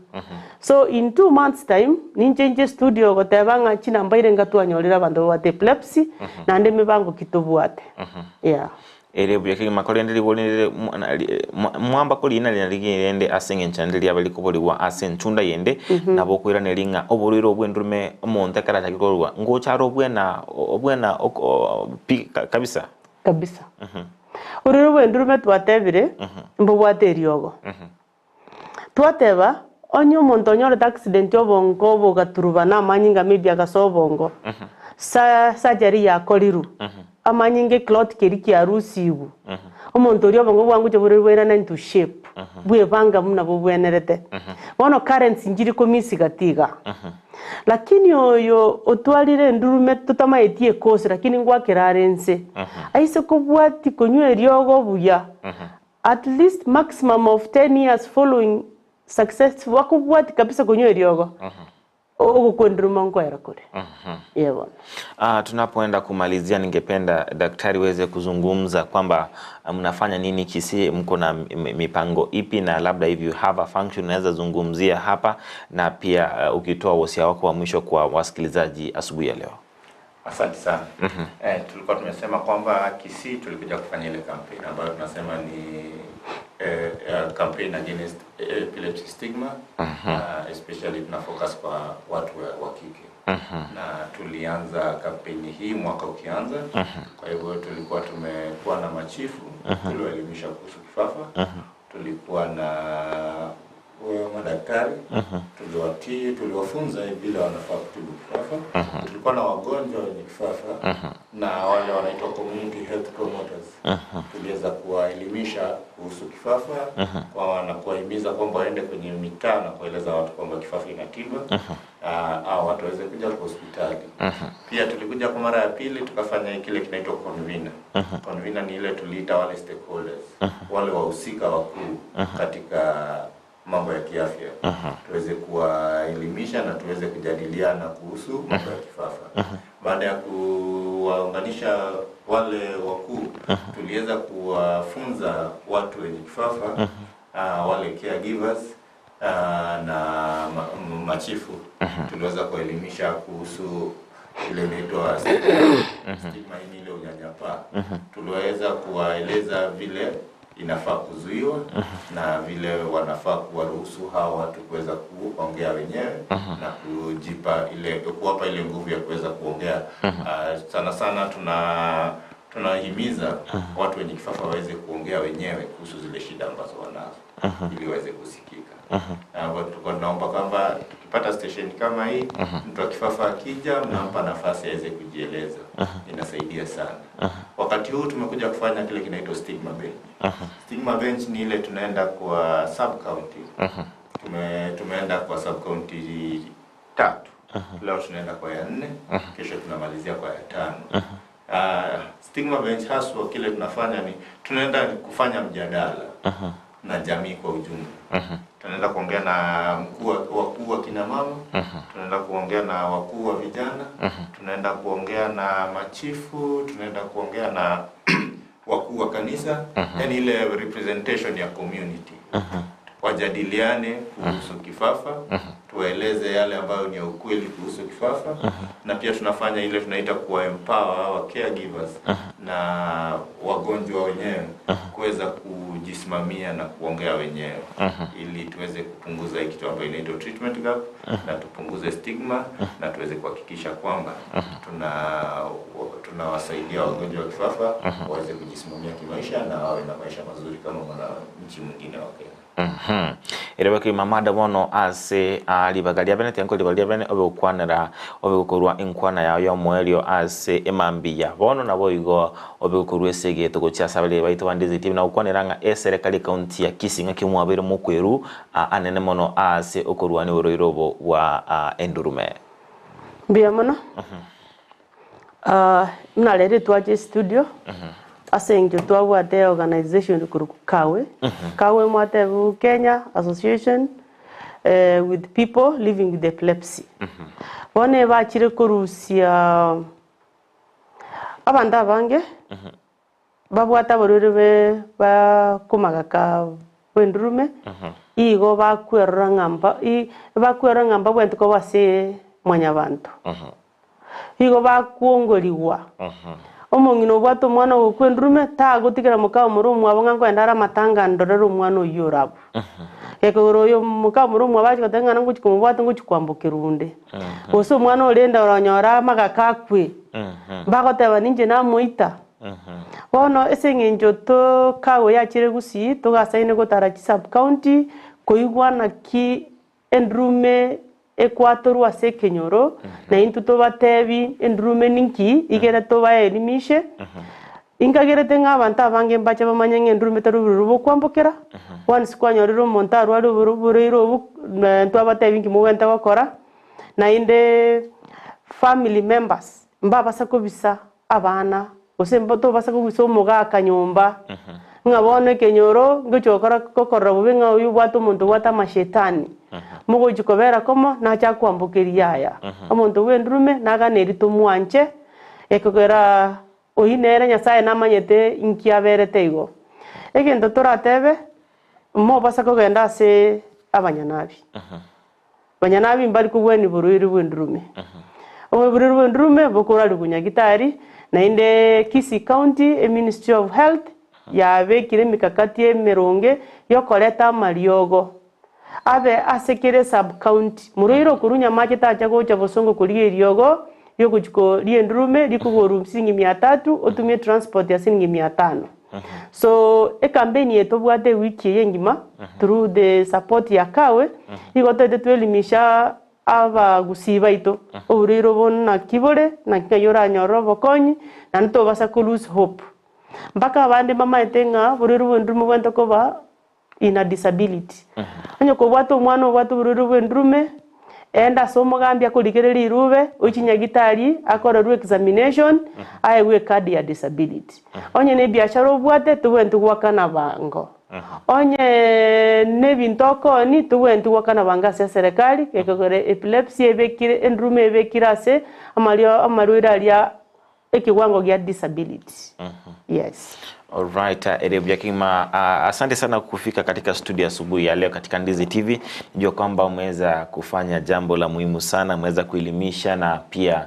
So in 2 months time ninjenje studio gotebanga chinamba irenga twanyorera abandu babwate epilepsy nande mibango kitobwate. Yeah. Ere buya makolende libolende mwamba koli ina linaligi asenge nchandeli abali kuboliwa asen tunda yende nabo kwira nelinga oburiro obwendume omonte kara takikorwa ngocharo obwena obwena kabisa kabisa. Uriro obwendume twatebire mbobwate eriogo twateba onye omonto onyore accident obongo bogaturuba na amanyinga maybe agasobongo surgery yakoriru amanyinge clot keri kiarusibu omonto ori obongo bwangu buri bwerana into shape bwebanga muna bobwenerete bono currency njiri komisi gatiga. Lakini oyo otwalire ndurume tutamaetie kosi lakini ngwakirarense aise kobwati konywa eriogo buya at least maximum of 10 years following success wakubwati kabisa konywa eriogo ogokwenduruma ngwera kure. Yebo. Tunapoenda kumalizia ningependa daktari weze kuzungumza kwamba mnafanya nini Kisii, mko na mipango ipi, na labda if you have a function unaweza zungumzia hapa, na pia ukitoa wosia wako wa mwisho kwa wasikilizaji asubuhi ya leo. Asante sana. Tulikuwa tumesema kwamba Kisii tulikuja kufanya ile campaign ambayo tunasema ni campaign against epilepsy stigma, especially tuna focus kwa watu wa kike. Na tulianza kampeni hii mwaka ukianza. Kwa hivyo tulikuwa tumekuwa na machifu tuliwaelimisha kuhusu kifafa. Tulikuwa na madaktari, tuliwatii, tuliwafunza vile wanafaa kutibu kifafa. Tulikuwa na wagonjwa wenye kifafa na wale wanaitwa community health promoters. Tuliweza kuwaelimisha kuhusu kifafa, kwa na kuwahimiza kwamba waende kwenye mitaa na kueleza watu kwamba kifafa ina tiba, au watu waweze kuja kwa hospitali. Pia tulikuja kwa mara ya pili tukafanya kile kinaitwa convener. Convener ni ile tuliita wale stakeholders, wale wahusika wakuu katika mambo ya kiafya, tuweze kuwaelimisha na tuweze kujadiliana kuhusu mambo ya kifafa. Baada ya kuwaunganisha wale wakuu, tuliweza kuwafunza watu wenye kifafa, wale caregivers na machifu. Tuliweza kuelimisha kuhusu ile inaitwa stigma, ile unyanyapaa. Tuliweza kuwaeleza vile inafaa kuzuiwa na vile wanafaa kuwaruhusu hao watu kuweza kuongea wenyewe na kujipa ile, kuwapa ile nguvu ya kuweza kuongea. Sana sana tunahimiza watu wenye kifafa waweze kuongea wenyewe kuhusu zile shida ambazo wanazo ili waweze kusikika. Tulikuwa tunaomba kwamba tukipata station kama hii, mtu wa kifafa akija mnampa nafasi aweze kujieleza. Inasaidia sana. Wakati huu tumekuja kufanya kile kinaitwa stigma bench. Stigma bench ni ile tunaenda kwa sub county. Tumeenda kwa sub county 3. Leo tunaenda kwa ya 4, kesho tunamalizia kwa ya 5. Stigma bench haswa kile tunafanya ni tunaenda kufanya mjadala na jamii kwa ujumla. Tunaenda kuongea na wakuu wa kina mama, tunaenda kuongea na wakuu wa vijana, tunaenda kuongea na machifu, tunaenda kuongea na wakuu wa kanisa, yani ile representation ya community. Wajadiliane kuhusu kifafa, tuwaeleze yale ambayo ni ukweli kuhusu kifafa, na pia tunafanya ile tunaita kuwa empower our caregivers na wagonjwa wenyewe kuweza kujisimamia na kuongea wenyewe ili tuweze kupunguza hii kitu ambayo inaitwa treatment gap na tupunguze stigma na tuweze kuhakikisha kwamba tunawasaidia wagonjwa wa kifafa waweze kujisimamia kimaisha na wawe na maisha mazuri kama mwananchi mwingine wa Kenya. Erebeki mamada bono ase alibagalia bene tenko libalia bene obekwanera obekorwa inkwana yao yo mwelio ase emambiya bono nabo igo obekorwa esegeto gocha sabale baito bandizi TV na ukwanera nga eserikali county ya Kisii ngaki mwabere mukweru anene mono ase okorwa ni oroirobo wa endurume mbiya mono. Mnalere twaje studio asengyo twabwate organization kuru Kawe. Kawe mwate Kenya Association with people living with epilepsy. Bone bachire kurusia abanda bange babwata borure ba kumagaka wendurume igo bakwerora ngamba i bakwerora ngamba bwente ko base mwanyabantu. Igo bakuongoliwa. Omongino bwato mwana okwendurume tagotigera mukao murumu abonga kwenda matanga ndorero mwana oyorabo. Ekogoro yo mukao murumu abachi katangana nguchikumubwata nguchikwambukirunde. Oso mwana orenda oranyora magakakwe. Bagoteba ninje namuita. Bono eseng'encho to Kawe yachire Gusii togasaine gotara sub county koigwana ki endurume ekwatorwa ase ekenyoro na intu tobatebi endurume ninki igere tobaelimishe inkagerete ng'abanto abange mbache bamanye ng'a endurume tari obororo bokwambokera once kwanyorire omonto arware obororo obu ntwabatebi nki mobwente gokora naende family members mbabasa kobisa abana gose tobasa kobisa omogaka nyomba ng'a bono ekenyoro ngochokora kokorora bobe ng'a oyo obwate omonto obwate amashetani mugochikobera komo nacha kwambukiria aya omonto bwendurume naganeri tomwanche ekogera oinere Nyasaye namanyete inki aberete igo egento toratebe mobasa kogenda ase abanyanabi abanyanabi mbari kobweni borwiri bwendurume oborwiri bwendurume bokorari kunyagitari nainde Kisii County Ministry of Health yabekire mikakati emeronge yokoreta amariogo abe asekere sub county muroiro kurunya mache tacha gocha bosongo kulie riogo yokuchiko liendurume likugoru msingi 300 otumie transport ya silingi 500. So e campaign yetu bwate wiki yengima through the support ya Kawe igotete twelimisha aba gusiba ito oburiro bona kibore na kayora nyoro bokonyi na ntobasa ku lose hope mpaka abandi mama etenga buriro bwendurume bwento koba ina disability. Onye kobwata omwana obwate obororo bwendurume enda somo gambia kurigereria irube ochinyagitari akorerwe examination aewe card ya disability. Onye ne biashara obwate tubwente gwakana bango. Onye ne bintoko ni tubwente gwakana banga ase serikali ekogere epilepsy ebekire endurume ebekire ase amario amarwira aria ekiwango gya disability. Yes. Alright, Erebia Kima, asante sana kufika katika studio asubuhi ya leo katika Ndizi TV. Najua kwamba umeweza kufanya jambo la muhimu sana, umeweza kuelimisha na pia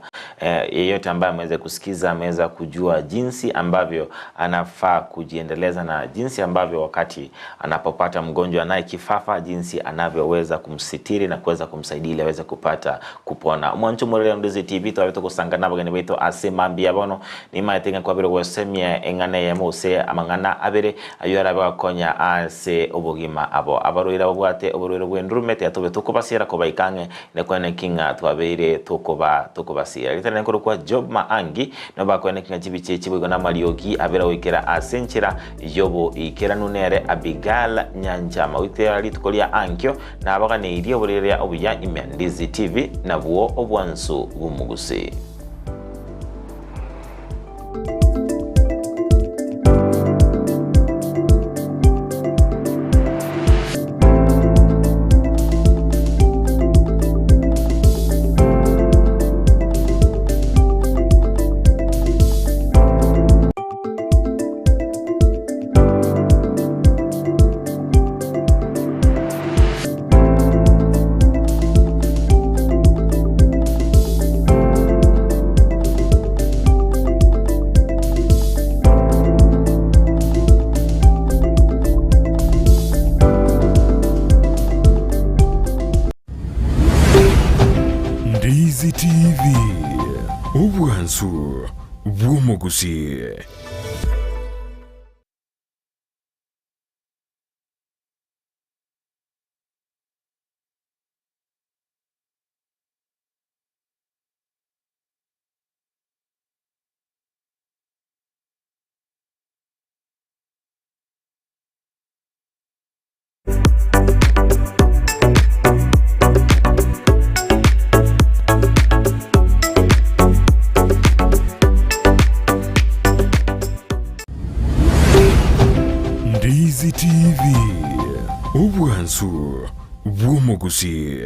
yeyote ambaye ameweza kusikiza ameweza kujua jinsi ambavyo anafaa kujiendeleza na jinsi ambavyo wakati anapopata mgonjwa naye kifafa jinsi anavyoweza kumsitiri na kuweza kumsaidia ili aweze kupata kupona. Mwancho murere Ndizi TV twabito kusangana bageni beto asema mbia bono ni maetenga kwa biro gwesemia engane ya mose amangana abere ayora bakonya ase obogima abo abaruira obwate oborwiro bwendurume te tukobasira kobaikange ne kwene kinga twabere tukoba tukobasira litana nkoro kwa Job Maangi no bakwene kinga chibiche chibigo na mariogi abera wikera asenchera yobo ikera nunere Abigail Nyanjama witera litukolia ankyo na abagane irio oburerea obuya ime Ndizi TV nabwo obwansu bumugusi. Ndizi TV, obwansu bw'omugusi. Ndizi TV, obwansu bw'omugusi.